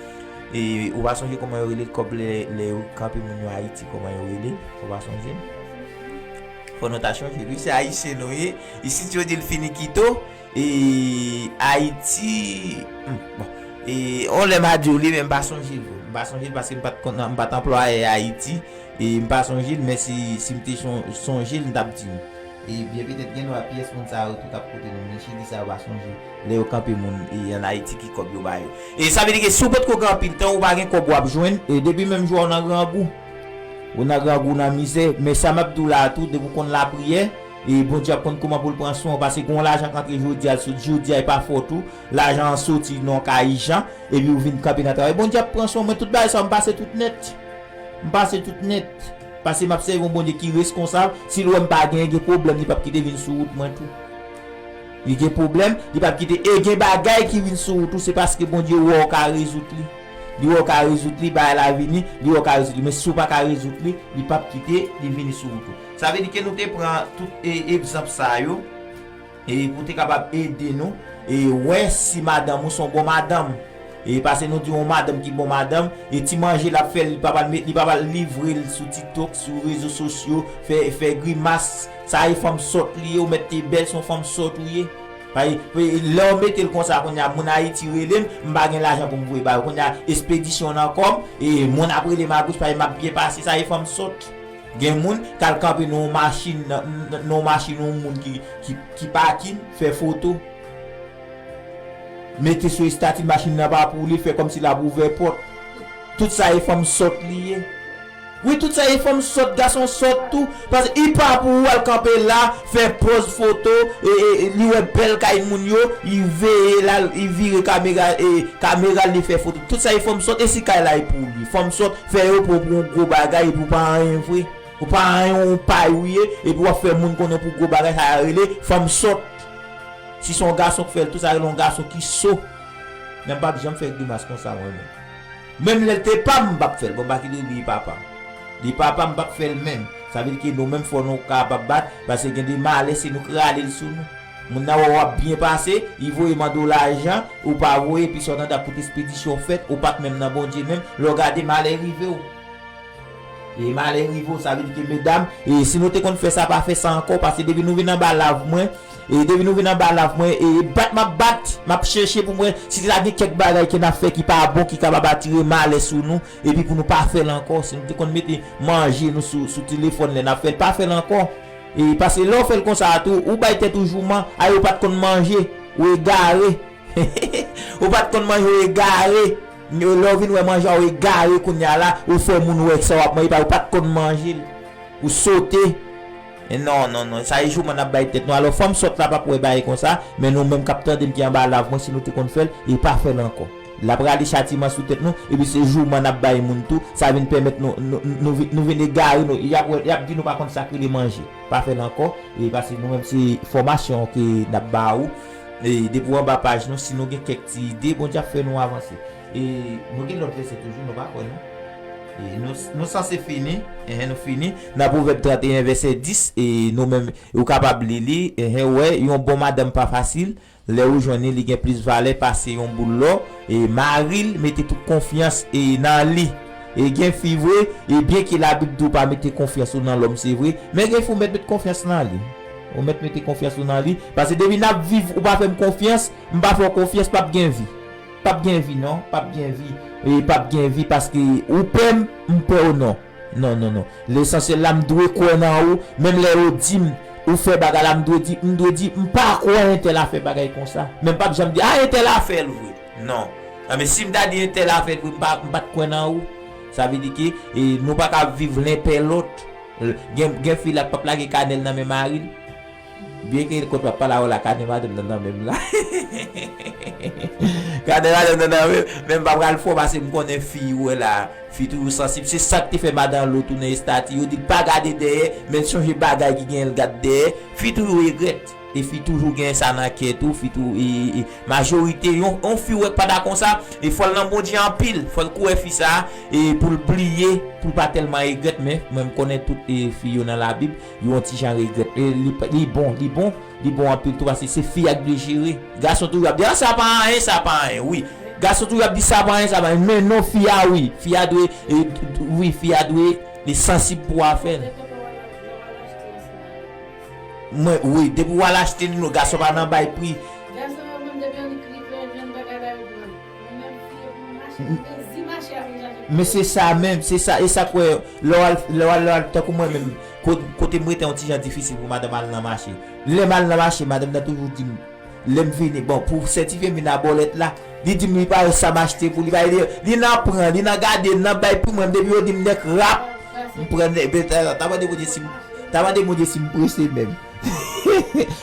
E, ou pa sonje kòman yo rele l kòb lè, lè yo kanpe moun yo Ayiti, kòman yo rele l? Ou pa sonje? Fò nou ta chonje l. Wi, se Ayisyen nou ye. Isit yo di l fini kito. E, Ayiti, hmm, bon. E, on lè m a di w li, men m pa sonje l vre. M pa sonje l paske m pa t konn, m pa t anplwaye Ayiti. E, m pa sonje l, men si, si m te son-, sonje l, m t ap di nou. E byen petèt gen dwa pyès moun sa yo tou k ap koute nou, men chili sa yo pa sonje lè yo kanpe moun, e, ann Ayiti ki kòb yo ba yo. E sa vle di ke si w potko gen anpil tan, ou pa gen kòb w ap jwenn, e depi menm jou a w nan grangou. Ou nan grangou, w nan mizè, men sa m ap di w la a tou, depi w konn lapriyè, e Bondye ap konn kòman pou l pran swen w, paske gen yon lajan k antre jodi a, l sot jodi a, e pa fòt ou, lajan an soti nan yon ka ijan, epi w vin kanpe nan travay. Bondye ap pran swen w, mwen tout bagay sa yo, m pase tout nèt. M pase tout nèt. Paske m ap sèvi yon Bondye ki reskonsab. Si l wè m pa genyen, gen pwoblèm, li p ap kite vin sou wout mwen tou. Li gen pwoblèm, li p ap kite. E gen bagay ki vin sou wout ou, se paske Bondye wè w ka rezoud li. Li wè w ka rezoud li, bagay la vini, li wè w ka rezoud li. Men si w pa ka rezoud li, li p ap kite li vini sou wout ou. Sa vle di ke nou te pran tout, e, egzanp sa yo. E pou te kapab ede nou, e wè si madanm ou se yon bon madanm. E paske nou di yon madanm ki bon madanm, e ti manje l ap fè, li pa pral met, li pa pral livre l sou TikTok, sou rezo sosyo, fè, fè grimas. Sa e fanm sòt li ye, ou mèt te bèl, se yon fanm sòt ou ye. Pa, e, lè w mete l konsa, kounye a, moun Ayiti rele m, m pa gen lajan pou m voye ba yo. Kounye a, espedisyon nan kò m, e moun ap rele m agoch, paske m ap byen pase, sa e fanm sòt. Gen moun k al kanpe nan yon machin, nan, nan, nan yon machin yon moun ki, ki, ki pakin, fè foto. Mete sou estati machin nan pa pou li, fè kòmsi l ap ouvè pòt. Tout sa e fanm sòt li ye. Wi, tout sa e fanm sòt, gason sòt tou. Paske li pa pou ou al kanpe la, fè pòz foto, e, e, e, li wè bèl kay moun yo, li veye la, li vire kamera, e, kamera l, li fè foto. Tout sa e fanm sòt, e si kay la e pou li. Fanm sòt, fè yo pran w pou yon gwo bagay, epi w pa anyen vre. Ou pa anyen, yon pay ou ye, epi w ap fè moun konnen pou gwo bagay, sa yo rele fanm sòt. Si se yon gason k fè l tou, sa rele yon gason ki so. Men m p ap janm fè grimas konsa, mwen menm. Menm lè l te pa m, m p ap fè l. Bon, m pa kite w bliye papa m. Li papa m, m p ap fè l menm. Sa vle di ke nou menm fò nou kapab bat, paske gen de malè, se nou k rale l sou nou. Moun nan wè w ap byen pase, li voye mande w lajan, ou pa voye, epi sa w tande ap koute espedisyon fèt, ou pa t menm nan Bondye menm, lè w gade malè rive w. E malè rive w, sa vle di ke medam, e si nou te konn fè sa, pa fè sa ankò, paske depi nou vin anba lav mwen, e depi nou vin anba lav mwen, e bat m ap bat, m ap chèche pou m wè si ta gen kèk bagay ke n ap fè ki pa bon, ki kapab atire malè sou nou, epi pou nou pa fè l ankò. Si nou te konn mete manje nou sou, sou telefòn lè n ap fè l, pa fè l ankò. E paske lè w fè l konsa a tou, ou bay tèt ou jouman, a yo pa t konn manje, ou egare. Ou pa t konn manje, ou egare. Lè w vin wè manje a, ou egare kounye a la, ou fè moun wè sa w ap manje, pa, ou pa t konn manje l. Ou sote. E non, non, non, sa e jouman n ap bay tèt nou. Alò, fanm sòt la p ap wè bagay konsa, men nou menm k ap tande m ki anba lav mwen, si nou te konn fè l, e pa fè l ankò. L ap rale chatiman sou tèt nou, epi se jouman n ap bay moun tou, sa vin pèmèt nou, nou, nou, vi- nou vin egare, nou, y ap, wè- y ap di nou pa konn sa k rele manje. Pa fè l ankò, e paske nou menm se fòmasyon ke n ap ba ou. E depi w anba paj nou, si nou gen kèk ti ide, Bondye ap fè nou avanse. E nou gen lòt vèsè toujou, nou pa kwè non. E nou, nou sanse fini, enhen, nou fini. Nan Pwovèb trannteyen vèsè dis, e nou menm, ou kapab li li, enhen, wè, yon bon madanm pa fasil. Lè ou jwenn li, li gen plis valè pase yon boul lò. E mari l mete tout konfyans e nan li. E gen fi vre, e byenke Labib di w pa mete konfyans ou nan lòm, se vre, men gen fi w mèt met konfyans nan li. Ou mèt mete konfyans ou nan li, paske depi n ap viv, ou pa fè m konfyans, m pa fè w konfyans, p ap gen vi. P ap gen vi non, p ap gen vi. E p ap gen vi paske ou pè m, m pè w non. Non, non, non. Lesansyèl la, m dwe kwè nan ou. Menm lè yo di m, ou fè bagay la, m dwe di, m dwe di, m pa kwè entèl a fè bagay konsa. Men m p ap janm di, a, entèl a fè l vre. Non. Nan, men si m ta di entèl a fè l vre, m pa, m pa t kwè nan ou. Sa vle di ke e, nou pa ka viv len pè lòt. Gen, gen fi la k p ap lage kanèl nan men mari l. Byenke kote w ap pale a w la, kanè madanm nan nan men m la. Kanè madanm nan nan men m, men m pa pral fò paske m konnen fi ou wè la, fi toujou sansib. Se sa k te fè madan Lot tounen estati. Yo di l pa gade dèyè, men sonje bagay ki genyen l gad dèyè. Fi toujou regrèt. E fi toujou gen sa nan kè tou, fi tou, e, e, majorite, yon, yon fi ou wè k pa ta konsa, e fò l nan Bondye anpil, fò l kouri fi sa, e pou l bliye, pou l pa tèlman regrèt, men mwen m konnen tout e, fi yo nan Labib, yo yon ti jan regrèt. E li, li bon, li bon, li bon anpil tou, paske se fi a k dwe jere. Gason toujou ap di, a, sa pa anyen, sa pa anyen, wi. Gason toujou ap di, sa pa anyen, sa pa anyen, men non, fi a, wi. Fi a dwe, e, wi, fi a dwe, li sansib pou afè l. Mwen, wi, depi w al achte li, non, gason pa nan bay pri. Gason yo menm, depi yo li kripe, jwenn bagay la, yo pran. Mwen menm, fi yo pou mwen mache, m te di mache a vin chache. Men se sa menm, se sa, e sa k wè, lè w al, lè w al, lè w al, tankou mwen menm, ko- kote m rete yon ti jan difisil pou madanm al nan mache. Lè m al nan mache, madanm nan toujou di m, lè m vini, bon, pou sètifye m vin a bòlèt la, li di m li pa wè sa m achte pou li, pa li, li nan pran, li nan gade, li nan bay pou mwen, depi yo di m nèk rap, m pran nèk, ta mande Bondye si m, ta mande Bondye si m prese menm.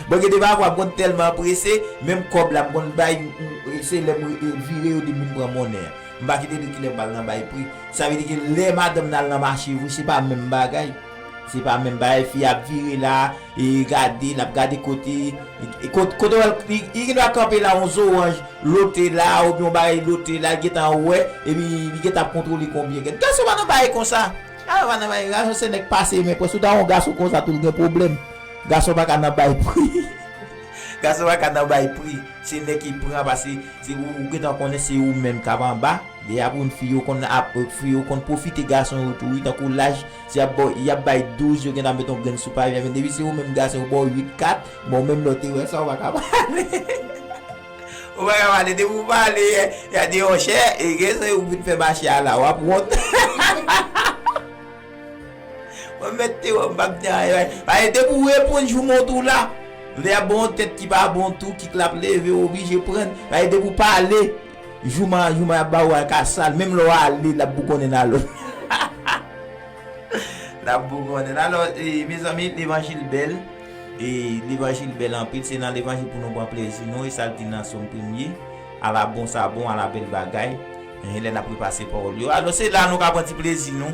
Bon, gen de pafwa m konn tèlman prese, menm kòb la m konn bay, m- m- se lè m re- vire yo di m vin pran monnen an. M pa kite li kilè m pral nan bay pri. Sa vle di ke lè madanm nan al nan mache vre, se pa menm bagay. Se pa menm bagay, fi ap vire la, e gade, l ap gade kote, e kot- kote w wè l, li li gen dwa kanpe la, yon zoranj lote la, oubyen yon bagay lote la, li gentan wè, epi li gentan ap kontwole konbyen. Gason pa nan bagay konsa. A, pa nan bagay, gason se nèg pase men pwès. Ou ta wè yon gason konsa tou, l gen pwoblèm. Gason pa ka nan bay pri. Gason pa ka nan bay pri. Se nèg ki pran, paske se ou, ou gentan konnen se ou menm k ap anba. Deja pou yon fi yo konn ap, fi yo konn pwofite gason yo tou, wi, tankou laj, si y ap ba w, y ap bay douz, yo gentan met yon grenn sou pavye, men depi se ou menm gason yo ba w uit, kat, bon, menm lè w te wè sa, ou pa ka pale. Ou pa ka pale, depi ou pale, y a, y a di, monchè, e gen sa ou vin fè mache a la, w ap wont. Mwen mèt te wè, m p ap di anyen. Paske depi w reponn, jouman w tou la. Lè y ap ba w yon tèt ki pa bon tou, kik l ap leve, w oblije pran. Paske depi w pale, jouman, jouman y ap ba w a ka sal. Menm lè w ale, l ap bougonnen nan lòt. L ap bougonnen. Alò, e, mezanmi, levanjil bèl. E levanjil bèl anpil. Se nan levanjil pou nou pran plezi nou. E sa l di nan Sòm premye. Ala bon sa bon, ala bèl bagay. E lè n ap repase pawòl yo. Alò, se la nou ka pran ti plezi nou.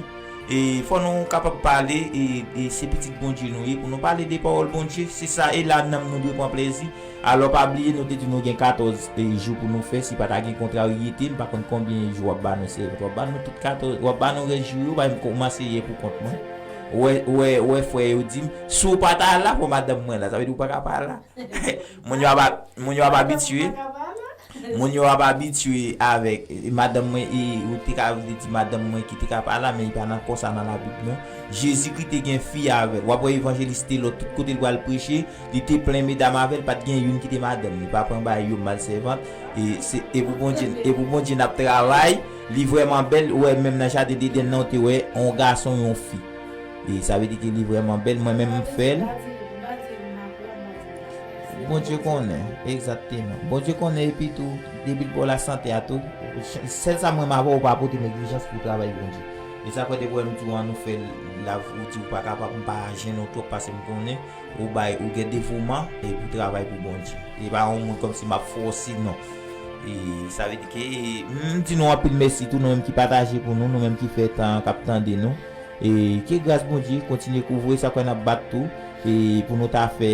E fò nou kapab pale, e, e se pitit Bondye nou ye, pou nou pale de pawòl Bondye. Se sa, e la nanm nou dwe pran plezi. Alò, pa bliye, nou te di nou gen katòz, e, jou pou nou fè. Si pa ta gen kontrariyete, m pa konn konbyen jou w ap ba nou sèvant. W ap ba nou tout katòz, w ap ba nou rès jou yo, paske m kòmanse yè pou kont mwen. Ou wè, ou wè, ou wè frè yo di m, si w pa ta la, fò madanm mwen la. Sa vle di ou pa ka pa la. Moun yo ap, moun yo ap abitye. Moun yo ap abitye avèk, e, madanm mwen, e, ou te ka vle di madanm mwen ki te ka pa la, men li pa nan konsa nan Labib, non. Jezikri te gen fi avè l. W ap wè evanjelis Telò, tout kote l pral preche, li te plen medam avè l, pa t gen youn ki te madanm li. Pa pran bagay yo mal sèvant. E, se, e pou Bondye, e pou Bondye n ap travay. Li vrèman bèl. Ou wè, menm nan jaden Edenn nan, ou te wè yon gason, yon fi. E sa vle di ke li vrèman bèl. Mwen menm, m fè l. Bondye konnen, egzakteman. Bondye konnen, epi tou, depi l ba w lasante a tou, sèl sa mwen m avè w, ou pa pote neglijans pou travay Bondye. E sa fè depi w wè m di w an nou fè l, la, ou di ou pa kapab, m pa jennen w twòp paske m konnen ou bay, ou gen devouman e pou travay pou Bondye. E pa yon moun kòmsi m ap fòse, non. E sa vle di ke, e, m di nou anpil mèsi tou, nou menm ki pataje pou nou, nou menm ki fè tan k ap tande nou. E ke gras Bondye kontinye kouvri sa kwè n ap bat tou. E pou nou ta fè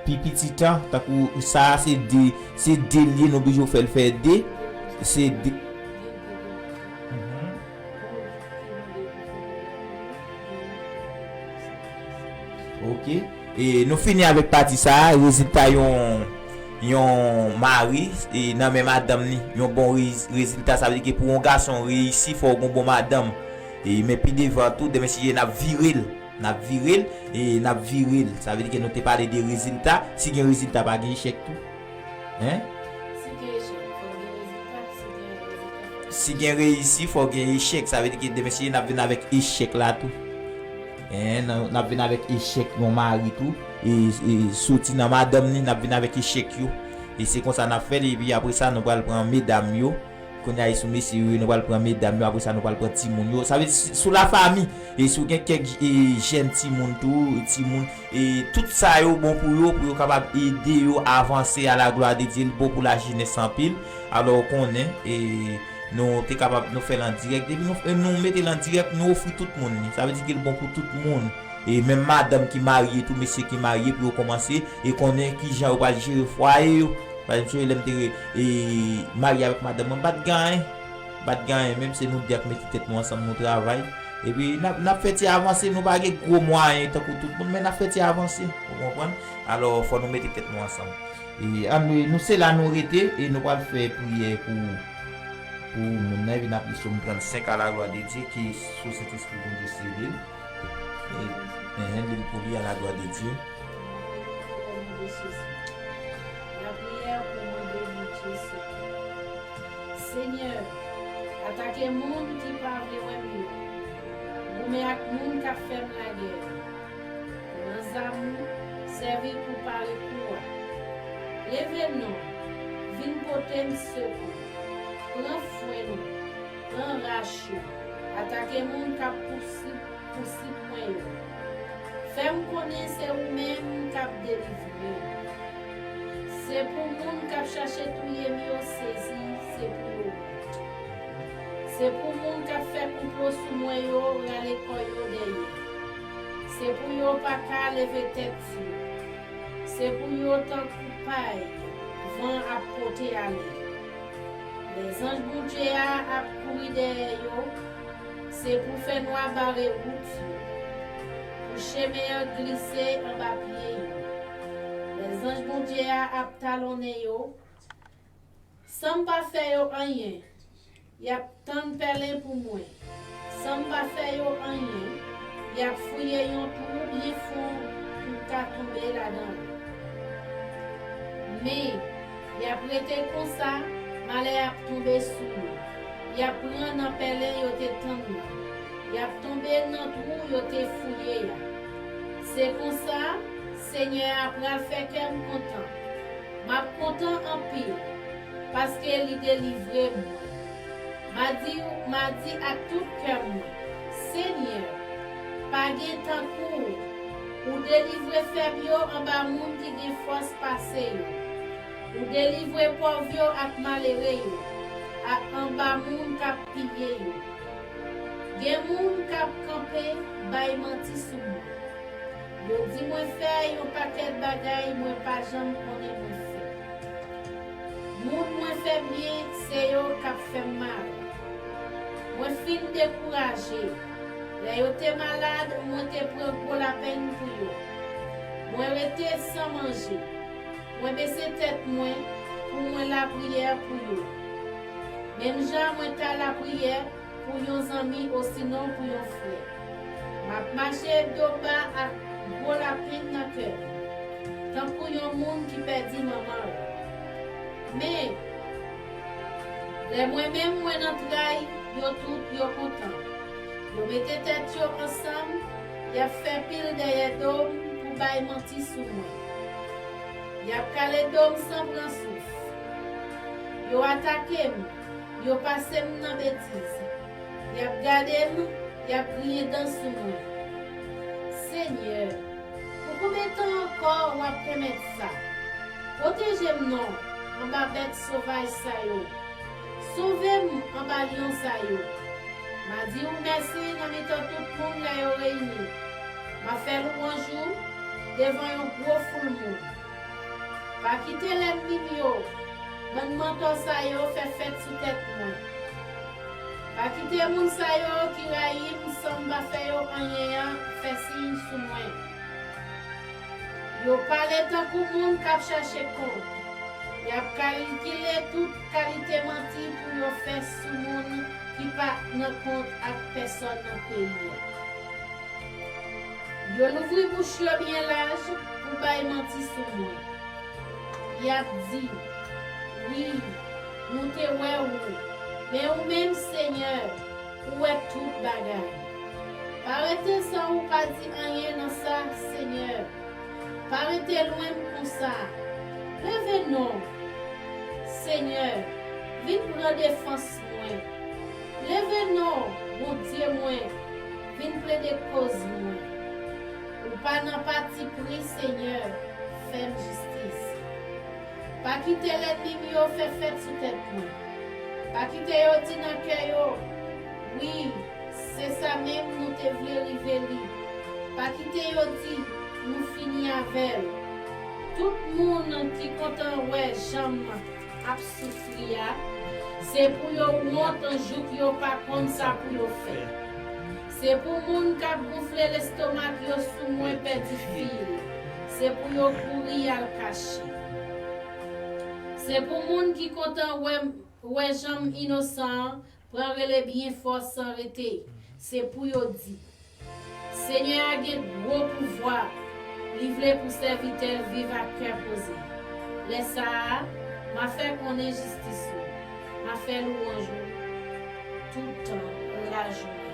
pi piti tan, tankou sa a se de, se de l ye, nou oblije fè l fè de. Se de. Mhm. Ok. E nou fini avèk pati sa a, rezilta yon, yon mari, e nan men madanm ni, yon bon rez-, rezilta, sa vle di ke pou yon gason reyisi, fò w gen yon bon madanm. E men pi devan tou, demen si Dye n ap vire l, n ap vire l, e n ap vire l. Sa vle di ke nou te pale de rezilta, si gen rezilta, pa gen echèk tou. Hein? Si gen echèk, fò gen rezilta. Si gen rezilta, fò gen echèk. Sa vle di ke demen si Dye n ap vin avèk echèk la tou. Hein, n, n ap vin avèk echèk yon mari tou. E, e soti nan madanm ni, n ap vin avèk echèk yo. E se konsa n ap fè l, epi apre sa, nou pral pran medam yo. Kounye a, e sou mesye yo, nou pral pran medam yo, apre sa, nou pral pran timoun yo. Sa vle di, sou lafanmi, e si w gen kèk, e, jèn timoun tou, timoun, e tout sa yo bon pou yo, pou yo kapab ede yo avanse a la glwa de Dye, li bon pou lajenès anpil. Alò, ou konnen, e nou te kapab, nou fè l an dirèk. Depi nou, nou mete l an dirèk, nou ofri tout moun li. Sa vle di ke l bon pou tout moun. E menm madanm ki marye tou, mesye ki marye, pou yo kòmanse e konnen kijan yo pral jere fwaye yo. Paske m sonje lè m te re-, e, marye avèk madanm mwen, m pa t gen anyen. M pa t gen anyen, menm se nou de k mete tèt nou ansanm, nou travay. Epi n ap, n ap fè ti avanse, nou pa gen gwo mwayen tankou tout moun, men n ap fè ti avanse, ou konprann? Alò, fò nou mete tèt nou ansanm. E ann, nou, se la nou rete, e nou pral fè priyè pou, pou moun nan, epi n ap li Sòm trannsenk, à la gloire de Dieu, ki sou Sentespri Bondye sele l. E, enhen, li pou li, à la gloire de Dieu. Lapriyè pou mande Bondye sekou. Senyè, atake moun ki pa vle wè m yo. Goumen ak moun k ap fè m lagè yo. Pran zam ou, sèvi l pou pare kou a. Leve non, vin pote m sekou. Pran fwè nou, pran rach yo. Atake moun k ap pousib, pousib mwen yo. Fè m konnen se ou menm k ap delivre m. Se pou moun k ap chache touye m yo sezi, se pou yo wont. Se pou moun k ap fè konplo sou mwen yo rale kò yo dèyè. Se pou yo pa ka leve tèt yo. Se pou yo tankou pay van ap pote ale. Lèzanj Bondye a ap kouri dèyè yo, se pou fènwa bare wout yo, pou chemen an glise anba pye yo. Lèzanj Bondye a ap talonnen yo, san m pa fè yo anyen, y ap tann pèlen pou mwen. San m pa fè yo anyen, y ap fouye yon twou byen fon pou m ka tonbe ladan l. Men, y ap rete konsa, malè ap tonbe sou yo. Y ap pran nan pèlen yo te tann nan. Y ap tonbe nan twou yo te fouye a. Se konsa, Senyè a pral fè kè m kontan. M ap kontan anpil, paske li delivre mwen. M a di, m a di ak tout kè mwen, Senyè, pa gen tankou w. Ou delivre fèb yo anba moun ki gen fòs pase yo. Ou delivre pòv yo ak malere yo, ak anba moun k ap piye yo. Gen moun k ap kanpe bay manti sou mwen. Yo di mwen fè yon pakèt bagay mwen pa janm konnen mwen fè. Moun mwen fè byen, se yo k ap fè m mal. Mwen fin dekouraje. Lè yo te malad, mwen te pran gwo lapenn pou yo. Mwen rete san manje. Mwen bese tèt mwen pou mwen lapriyè pou yo. Menm jan mwen ta lapriyè pou yon zanmi osinon pou yon frè. M ap mache do ba ak gwo lapenn nan kè m, tankou yon moun ki pèdi manman l. Men, lè mwen menm mwen nan tray, yo tout yo kontan. Yo mete tèt yo ansanm, y ap fè pil dèyè do m pou bay manti sou mwen. Y ap kale do m san pran souf. Yo atake m, yo pase m nan betiz. Y ap gade m, y ap griyen dan sou mwen. Senyè, pou konbyen tan ankò w ap pèmèt sa? Pwoteje m non, anba bèt sovaj sa yo. Sove m anba lyon sa yo. M a di ou mèsi nan mitan tout moun lè yo reyini. M a fè lwanj ou devan yon gwo foul moun. Pa kite lènmi m yo, bann mantò sa yo fè fèt sou tèt mwen. Pa kite moun sa yo ki rayi m san m pa fè yo anyen an fè siy sou mwen. Yo pale tankou moun k ap chache kont. Y ap kalkile tout kalite manti pou yo fè sou moun ki pa nan kont ak pèsòn nan peyi a. Yo louvri bouch yo byen laj pou bay manti sou mwen. Y ap di, wi, nou te wè ou, men ou menm, Senyè, ou wè tout bagay. Pa rete san ou pa di anyen nan sa, Senyè. Pa rete lwen m konsa. Leve non, Senyè, vin pran defans mwen. Leve non, Bondye mwen, vin plede koz mwen. Ou pa nan patipri, Senyè, fè m jistis. Pa kite lènmi m yo fè fèt sou tèt mwen. Pa kite yo di nan kè yo, wi, se sa menm nou te vle rive li. Pa kite yo di, nou fini avè l. Tout moun ki kontan wè jan m ap soufri a, se pou yo wont jouk yo pa konn sa pou yo fè. Se pou moun k ap gonfle lestomak yo sou mwen pèdi fil. Se pou yo kouri al kache. Se pou moun ki kontan wè, wè jan m inosan an pran rele byen fò san rete. Se pou yo di, Senyè a gen gwo pouvwa, li vle pou sèvitè l viv ak kè poze. Lè sa a, m a fè konnen jistis ou, m a fè lwanj ou tout tan lajounen.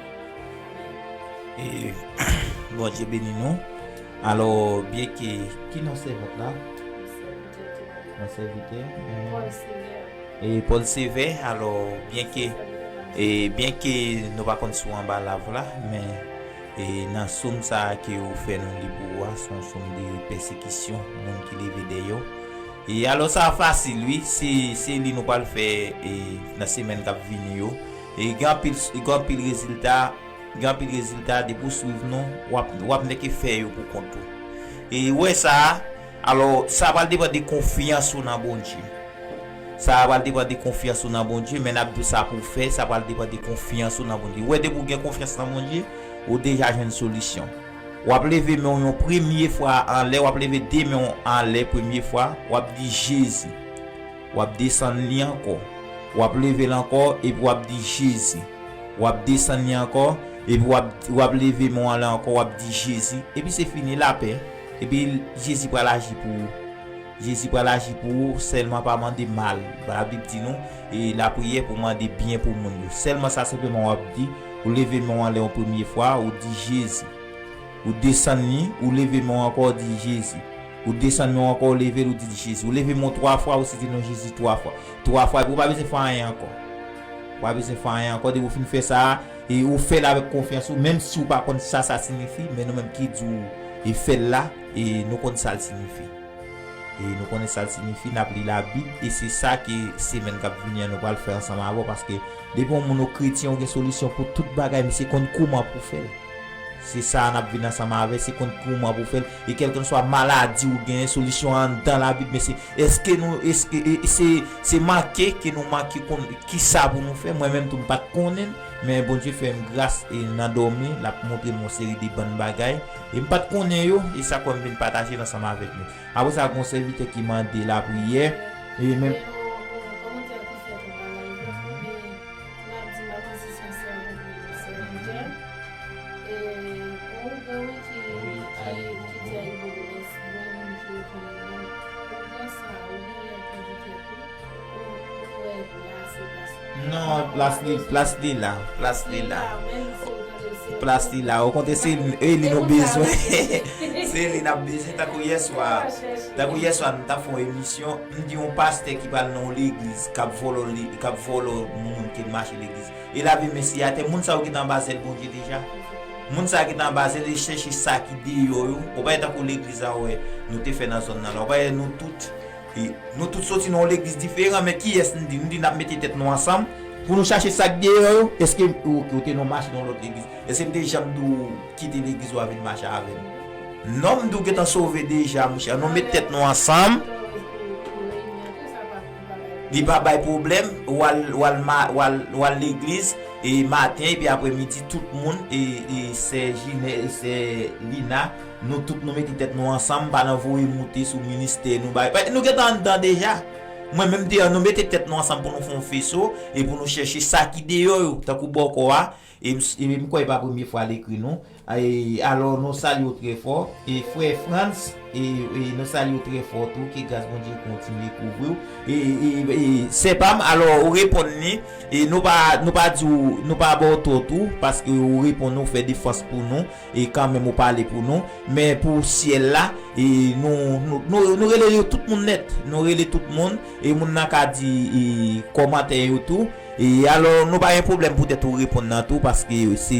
Amèn. E Bondye beni nou. Alò, byenke, ki non sèvant la? Yon sèvitè. Yon sèvitè. Paul Sévère. E Paul Sévère, alò, byenke, e byenke nou pa konn si w anba lav la, men, e nan sòm sa a ke ou fè nou li pou ou a, se yon sòm de pèsekisyon, moun ki leve dèyè w. E alò, sa fasil, wi, se, se li nou pral fè, e nan semèn k ap vini yo. E gen anpil, gen anpil rezilta, gen anpil rezilta, depi w swiv nou, w ap, w ap nèke fè yo pou kont ou. E ou wè sa a, alò, sa pral depann de konfyans ou nan Bondye. Sa pral depann de konfyans ou nan Bondye, men n ap di w sa pou w fè, sa pral depann de konfyans ou nan Bondye. Ou wè, depi w gen konfyans nan Bondye, ou deja jwenn solisyon. W ap leve men w yon premye fwa anlè, w ap leve de men w anlè premye fwa, w ap di, Jezi. W ap desann li ankò. W ap leve l ankò, epi w ap di, Jezi. W ap desann li ankò, epi w ap, w ap leve men w anlè ankò, w ap di, Jezi. Epi se fini, lapè. Epi Jezi pral aji pou ou. Jezi pral aji pou ou, sèlman pa mande mal. Labib di nou, e lapriyè pou mande byen pou moun yo. Sèlman sa senpleman w ap di, ou leve men w anlè yon premye fwa, ou di, Jezi. Ou desann li, ou leve men w ankò, ou di, Jezi. Ou desann men w ankò, ou leve l, ou di, Jezi. Ou leve men w twa fwa, ou site non Jezi twa fwa. Twa fwa, epi ou pa bezwen fè anyen ankò. Ou pa bezwen fè anyen ankò, depi ou fin fè sa a, e ou fè l avèk konfyans ou, menm si ou pa konn sa sa siyifi, men nou menm ki di w, e fè l la, e nou konn sa l siyifi. E nou konnen sa l siyifi, n ap li Labib, e se sa ke semèn k ap vini an nou pral fè ansanm avè w, paske depi yon moun ou kretyen, ou gen solisyon pou tout bagay, men se konn kouman pou w fè l. Se sa n ap vin ansanm avè, se konn kouman pou w fè l. E kèlkanswa maladi ou genyen, solisyon an anndan Labib, men se, èske nou, èske, e, e, se, se manke ke nou manke konn kisa pou nou fè. Mwen menm tou, m pa t konnen l, men Bondye fè m gras, e nan dòmi, l ap montre m yon seri de bann bagay. E m pa t konnen yo, e sa k fè m vin pataje l ansanm avèk nou. Apre sa, gen yon sèvitè ki mande lapriyè, e men, gen yon, yon kòmantè ki fèt anba live la, men m ap di m ap ansi sèvitè, sèvitè. E, yon ougan wi ki, ki, ki di a Ibo, bon moun ki reponn li, bon, ougan sa, ou gen lè pèdi tèt ou, ou, ou wè la se plas li. Non, plas li, plas li la, plas li la. Plas li la, okontrè, se li nou bezwen. Se li n ap bezwen, tankou yèswa. Tankou yèswa, nou t ap fè yon emisyon, m di yon pastè ki pral nan yon legliz, k ap vòlò, k ap vòlò moun ke l mache legliz. E lave men siy atè, moun sa yo gentan anba zèl Bondye deja. Moun sa yo gentan anba zèl, e chèche sa ki deyò yo. Ou pa wè tankou legliz la, wè, nou te fè nan zòn nan la. Ou pa wè nou tout E nou tout soti nan yon legliz diferan, men kiyès n di? N di n ap mete tèt nou ansanm pou nou chache sa k deyò yo. Èske ou, ou te nan mache nan lòt legliz? Èske m te janm di w kite legliz ou a vin mache avè m? Non, m di w gentan sove deja, monchè. Nou met tèt nou ansanm. Li pa bay pwoblèm, w al, w al, ma- w al, w al legliz, e maten, epi aprè midi, tout moun, e, e sè Jinè, e sè Lina, nou tout nou mete tèt nou ansanm, pa nan voye moute sou ministè nou, bay, bay, nou gentan anndan deja. Mwen menm deyò, nou mete tèt nou ansanm pou nou fè yon feso, e pou nou chèche sa ki deyò yo, tankou bòkò a, e m, e m kwè e pa premye fwa l ekri nou. E, alò, nou salye w trè fò. E frè Frantz, e, e nou salye w trè fò tou. Ke gras Bondye kontinye kouvri w. E, e, e, sè pa m, alò, ou reponn li. E nou pa, nou pa di w, nou pa ba w tò tou, paske ou reponn, ou fè defans pou nou. E kanmenm, ou pale pou nou. Men pou syèl la, e nou, nou, nou, nou rele yo tout moun nèt. Nou rele tout moun. E moun nan ka di, e, kòmantè yo tou. E alò, nou pa gen pwoblèm poutèt ou reponn nan tou, paske se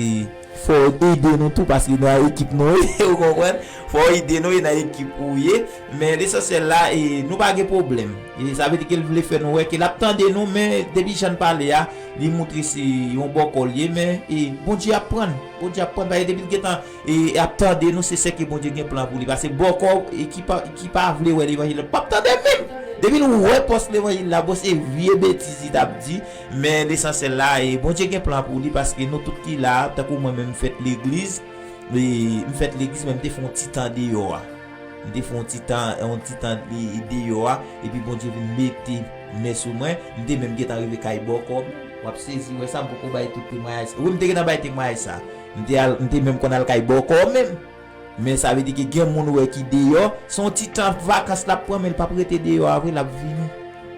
fò w ede nou tou, paske nan ekip nou ye, ou konprann? Fò w ede nou, e nan ekip ou ye. Men lesansyèl la, e nou pa gen pwoblèm. E sa vle di ke l vle fè nou wè ke l ap tande nou, men depi jan n pale a, li moutre se yon bòkò l ye, men, e, Bondye ap pran l. Bondye ap pran l, paske depi l gentan, e, ap tande nou, se sè ke Bondye gen plan pou li. Paske bòkò, e, ki pa, ki pa vle wè levanjil la, p ap tande menm. Depi l wè pòs levanjil la, bon, se vye betiz li t ap di, men lesansyèl la, e, Bondye gen plan pou li, paske nou tout ki la, tankou mwen menm, m fèt legliz, e, m fèt legliz, men m te fè yon ti tan deyò a. M te fè yon ti tan, yon ti tan de-, deyò a, epi Bondye vin mete men sou mwen. M te menm gentan rive kay bòkò m. W ap sezi wè sa, m poko bay tout temwayaj sa. Wi, m te gentan bay temwayaj sa. M te al, m te menm konn al kay bòkò menm. Men sa vle di ke gen moun ou wè ki deyò, se yon ti tan vakans l ap pran, men l p ap rete deyò a vre, l ap vini.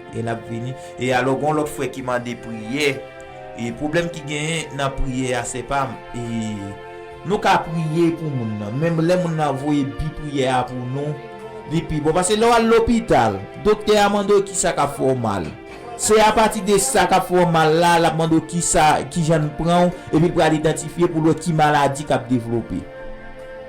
E l ap vini. E alò, gen yon lòt frè ki mande priyè. E pwoblèm ki genyen nan priyè a, sè pa m. E nou ka priye pou moun nan. Menm lè moun nan voye bi priyè a pou nou, li pi bon. Paske lè w al lopital, doktè a mande w kisa k ap fè w mal. Se apati de sa k ap fè w mal la, l ap mande w kisa, kijan l pran w, epi l pral idantifye pou l wè ki maladi k ap devlope.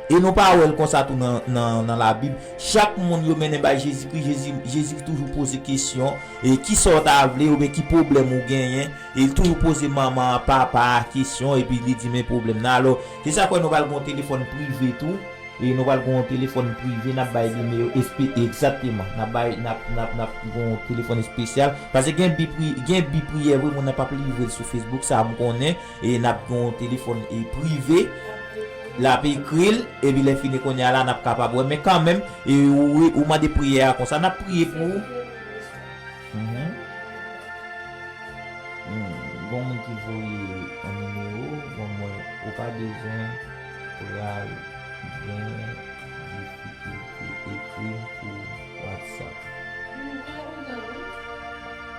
E nou pa wè l konsa tou nan, nan, nan Labib. Chak moun yo mennen bay Jezikri, Jezi, Jezikri toujou poze kesyon, e kisa w ta vle, oubyen ki pwoblèm ou genyen, e l toujou poze manman an, papa a kesyon, epi li di men pwoblèm nan. Alò, se sa k fè nou pral gen yon telefòn prive tou, e nou pral gen yon telefòn prive, n ap bay nimewo espe-, egzakteman, n ap bay, n ap, n ap, n ap gen yon telefòn espesyal, paske gen bi pri-, gen bi priyè vre, moun nan p ap livre l sou Facebook, sa m konnen, e n ap gen yon telefòn, e, prive, l ap ekri l, epi lè fini kounye a la, n ap kapab wè. Men kanmenm, e, ou, ou mande priyè a konsa, n ap priye pou ou. Mhm. Hmm, gon moun ki voye yon nimewo, bon, mwen, ou pa bezwen pral gen difikilte ekri m pou WhatsApp.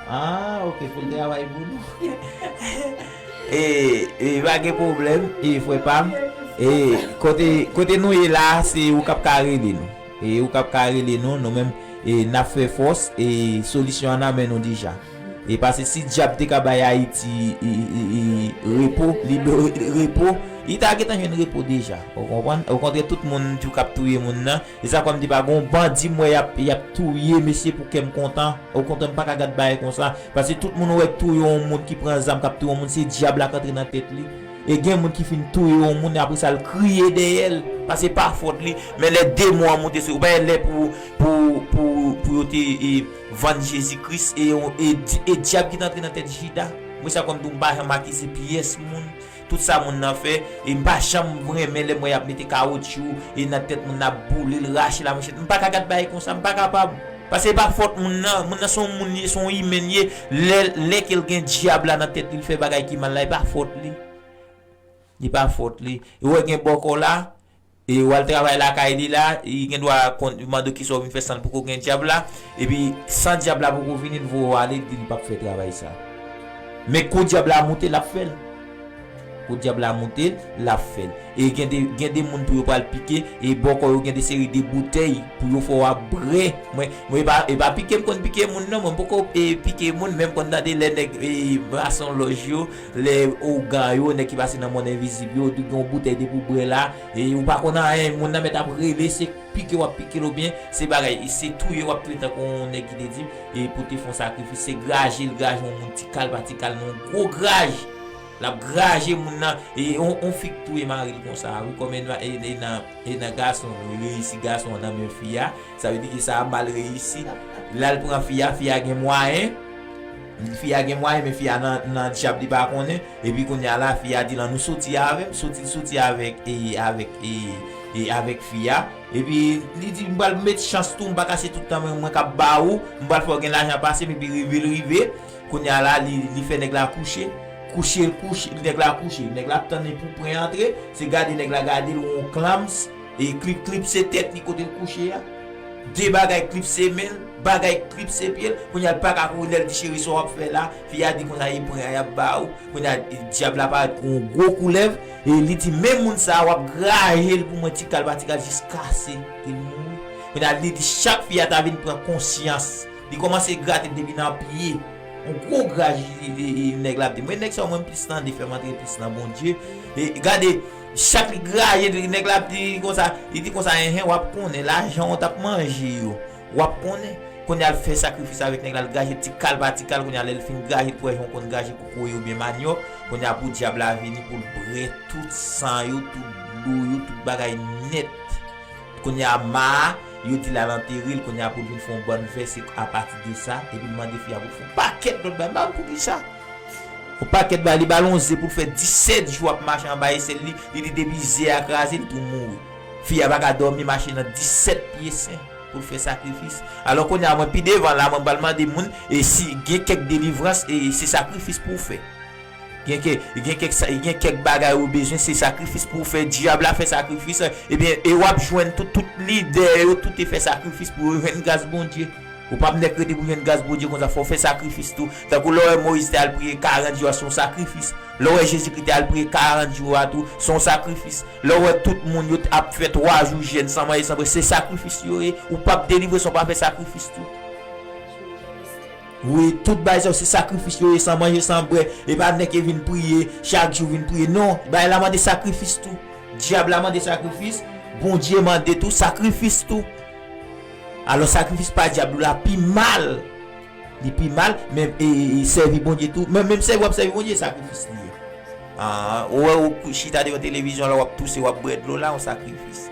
Ah, ok, pou l travay pou nou. E, e, pa gen pwoblèm, e, frè pa m. E, kote, kote nou ye la, se ou k ap ka rele nou. E, ou k ap ka rele nou, nou menm, e, n ap fè fòs, e, solisyon an nan men nou deja. E, paske si dyab te ka bay Ayiti, e, e, e, repo, libere, repo, li ta gentan jwenn repo deja. Ou konprann? Okontrè, tout moun tou k ap touye moun nan, e sa fè m di pa gon bandi m wè y ap, y ap touye mesye pou kè m kontan. Okontrè, m pa ka gad bagay konsa. Paske tout moun ou wè k touye yon moun, ki pran zam k ap touye yon moun, se dyab la k antre nan tèt li. E gen moun ki fin touye yon moun, apre sa l kriye dèyè l. Paske pa fòt li. Men lè demon an moute sou, ou pa wè lè pou, pou, pou, pou yo te, e, vann Jezi Kris, e, e, e dyab ki t antre nan tèt Jida. Mwen sa kòm tou m pa janm akize pyès moun. Tout sa moun nan fè, e m pa janm renmen lè m wè y ap mete kawotchou, e nan tèt moun nan, ap boule l, rache l a manchèt. M pa ka gad bagay konsa, m pa kapab. Paske e pa fòt moun nan, moun nan se yon moun li ye, se yon imèn li ye. Lè, lè ke l gen dyab la nan tèt li, l fè bagay ki mal la, e pa fòt li. E pa fòt li. E w wè gen bòkò la, e w al travay lakay li la, li gen dwa konn, mande w kisa w vin fè san l poko gen dyab la, epi san dyab la poko vini, l voye w ale, l di l p ap fè travay sa. Men kou dyab la moute, l ap fè l. Pou dyab la moute l, l ap fè l. E gen de, gen de moun pou yo pral pike, e bòkò yo gen de seri de boutèy pou yo fè w ap bre. Mwen, mwen e pa, e pa pike m konn pike moun non, mwen poko e pike moun, men m konn tande lè nèg e masonlòj yo, lè ougan yo, nèg ki pase nan mond envizib yo, di gen yon boutèy depi w bre la, e ou pa konn anyen, moun nan mèt ap rele, se pike w ap pike l oubyen se bagay, se touye w ap touye tankou yon nèg ki te di m, e pou te fè yon sakrifis, se graje l graje yon moun ti kal pa ti kal, nan yon gwo graj. L ap graje moun nan, e on, on fi k touye mari l konsa, wi, kòm e nan, e, e nan, e nan gason, li reyisi gason an nan men fi a, sa vle di ke sa a mal reyisi. L al pran fi a, fi a gen mwayen, fi a gen mwayen, men fi a nan, nan dyab li pa konnen, epi kounye a la, fi a di l annou soti avè m, soti, soti avèk, e, avèk, e, e avèk fi a, epi li di, m pral met chans tou, m pa ka se tout tan mwen, mwen k ap ba ou, m pral fè w gen lajan pase m, epi rive l rive, kounye a la, li, li fè nèg la kouche, kouche l kouche, nèg la kouche, nèg la ap tann li pou pran antre, se gade nèg la gade l, yon klams, e klip, klipse tèt li kote l kouche a, de bagay klipse men l, bagay klipse pye l, kounye a l pa ka kouri, lè l di cheri sa w ap fè la, fi a di konsa e pran y ap ba ou, kounye a dyab la parèt kon yon gwo koulèv, e li di men moun sa a w ap graje l pou mwen ti kal pa ti kal jiskase ke l mouri. Kounye a li di chak fi a ta vin pran konsyans, li kòmanse grate l depi nan pye. Yon gwo graj li, li, li, nèg la ap di. Mwen nèg sa yo mwen plis tande fè m antre plis nan Bondye. E gade, chak li graje, nèg la ap di konsa, li di konsa, enhen, w ap konnen, lajan w t ap manje yo, w ap konnen. Kounye a l fè sakrifis avèk nèg la, l graje ti kal pa ti kal, kounye a lè l fin graje, twè jan w konn graje kokoye oubyen manyòk, kounye a pou dyab la vini pou l bre tout san yo, tout dlo yo, tout bagay nèt. Kounye a ma a, yo di l al antere l, kounye a pou l vin fè yon bòn vè, se apati de sa, epi l mande fi a pou l fè yon pakèt lòt bagay, m pa konn poukisa. Yon pakèt bagay, li ba l yon ze pou l fè disèt jou ap mache anba esèl li, li di depi ze a kraze, li tou mouri. Fi a pa ka dòmi, mache nan disèt pye sen pou l fè sakrifis. Alò kounye a mwen pi devan la, mwen pral mande moun, e si gen kèk delivrans, e se sakrifis pou w fè. Gen kèk, gen kèk sa, gen kèk bagay ou bezwen, se sakrifis pou w fè. Dyab la fè sakrifis, ebyen, e w ap jwenn tout, tout lidè yo, tout te fè sakrifis pou yo jwenn gras Bondye. Ou p ap nèk rete pou jwenn gras Bondye konsa, fò w fè sakrifis tou. Tankou lè w wè Moyiz te al priye karant jou a, se yon sakrifis. Lè w wè Jezikri te al priye karant jou a tou, se yon sakrifis. Lè w wè tout moun yo t ap fè twa jou jèn san manje san bwè, se sakrifis yo ye. Ou p ap delivre san w pa fè sakrifis tou. Wi, tout bagay sa yo se sakrifis yo ye, san manje, san bwè. E pa nèk e vin priye, chak jou vin priye. Non, bagay la mande sakrifis tou. Dyab la mande sakrifis, Bondye mande tou sakrifis tou. Alò sakrifis pa dyab la pi mal. Li pi mal, men e, e, e sèvi Bondye tou. Men menm sèvi w ap sèvi Bondye, sakrifis li ye. Ah, ou wè ou kou- chita devan televizyon la, w ap touse, w ap bwè dlo la, yon sakrifis.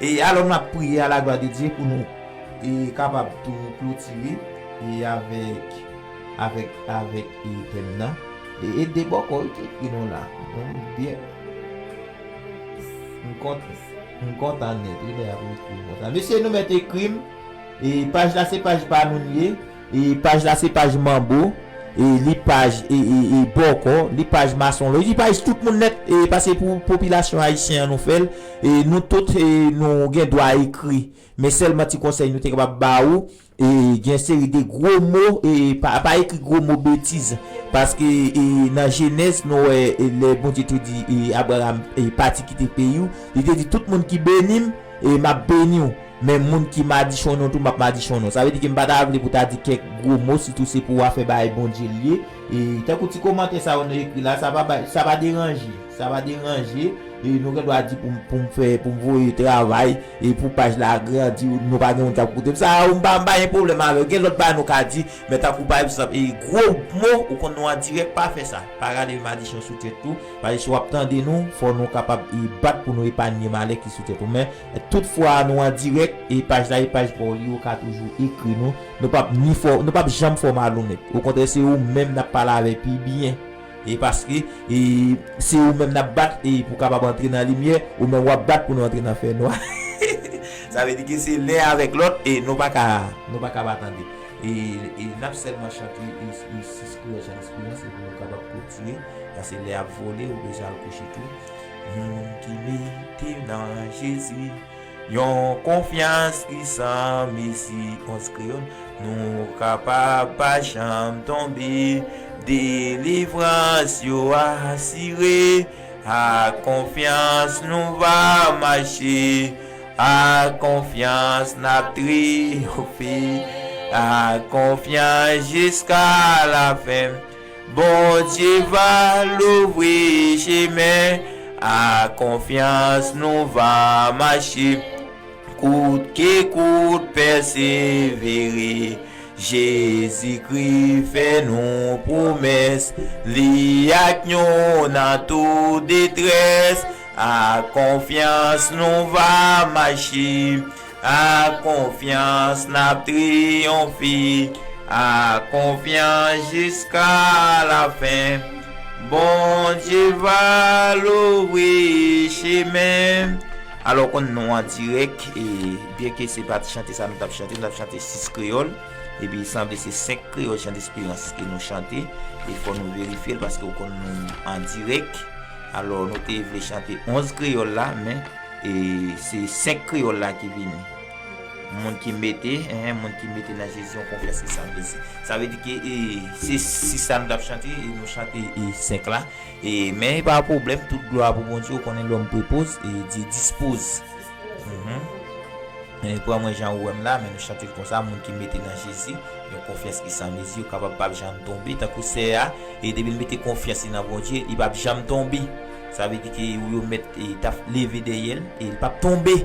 E alò n ap priye a la glwa de Dye pou nou e kapab tou klotire e avèk, avèk, avèk e tèm nan. E, e de bòkò wi ki ekri nou la. Bon, byen. M kontan, m kontan nèt wi lè y ap ekri m konsa. Mesye, nou mèt ekri m. E paj la se paj pa nou l ye. E paj la se paj Manbo. E li paj e, e, e bòkò, li paj masonlòj, li paj tout moun nèt. E paske pou popilasyon ayisyen an nou fè l. E nou tout e, nou gen dwa ekri. Men sèlman ti konsèy nou te kapab ba ou, e gen seri de gwo mo, e pa, pa ekri gwo mo betiz. Paske e, nan Jenèz, nou wè e, lè Bondye te di e, Abraram e, pati kite peyi w, li te di tout moun ki beni m, e m ap beni w. Men moun ki madichonnen w tou, m ap madichonnen w. Sa vle di ke m pa ta vle pou ta di kèk gwo mo, sitou se pou w a fè bagay Bondye l ye. E tankou ti kòmantè sa yo nou ekri la, sa pa bay, sa pa deranje. Sa pa deranje. E nou gen dwa di pou m, pou m fè, pou m voye travay, e pou paj la grandi, nou pa gen moun k ap koute m. Sa a, m pa, m pa gen pwoblèm avè w. Gen lòt bagay nou ka di, men tankou pa egzanp, e gwo mo, ou konn nou an dirèk, pa fè sa. Pa rale madichon sou tèt ou. Paske si w ap tande nou, fò nou kapab e bat pou nou epanye malè ki sou tèt ou. Men, toutfwa nou an dirèk, e paj la e paj pa w li, ou ka toujou ekri nou. Nou p ap ni fè w, nou p ap janm fè w malonèt. Okontrè, se ou menm n ap pale avè pi byen. E paske e, se ou menm n ap bat e, pou w kapab antre nan limyè, ou menm w ap bat pou nou antre nan fènwa. Sa vle di ke se len avèk lòt e nou pa ka, nou pa ka pa tande. E, e n ap sèlman chante e, e sis kouraj an esperans epi nou kapab klotire. Paske lè ap vole, ou bezwen al kouche tou. Moun ki mete nan Jezi yon konfyans ki san mezi, onz kreyòl, nou kapab pa janm tonbe. Delivrans yo asire, Ak konfyans nou va mache, ak konfyans n ap triyonfe, ak konfyans jiska lafen. Bondye va louvri chemen, ak konfyans nou va mache, kout ke kout pèsevere. Jezikri fè nou pwomès, li ak nou nan tout detrès. Ak konfyans nou va mache, ak konfyans n ap triyonfe, ak konfyans jiska lafen. Bondye va louvri chemen. Alò, konn nou an dirèk, e, byenke se pa t chante sa nou t ap chante, nou t ap chante sis kreyòl, epi sanble se senk kreyòl Jan Desperans ke nou chante, e fò nou verifye l paske w konn nou an dirèk. Alò, nou te vle chante onz kreyòl la, men, e, se senk kreyòl la ki vini. Moun ki mete, en, moun ki mete nan Jezi yon konfyans ki san mezi. Sa vle di ke, e, se sis sa nou t ap chante, e nou chante, e, senk la. E, men pa pwoblèm, tout glwa pou Bondye, ou konnen lòm prepoz, e Dye dispoz. Mhm. E, pran mwen jan ou wè m la, men nou chante l konsa, moun ki mete nan Jezi, yon konfyans ki san mezi, yo kapab p ap janm tonbe, tankou sè a, e depi l mete konfyans li nan Bondye, li p ap janm tonbe. Sa vle di ke yo mèt, e, t ap leve dèyè l, e li p ap tonbe.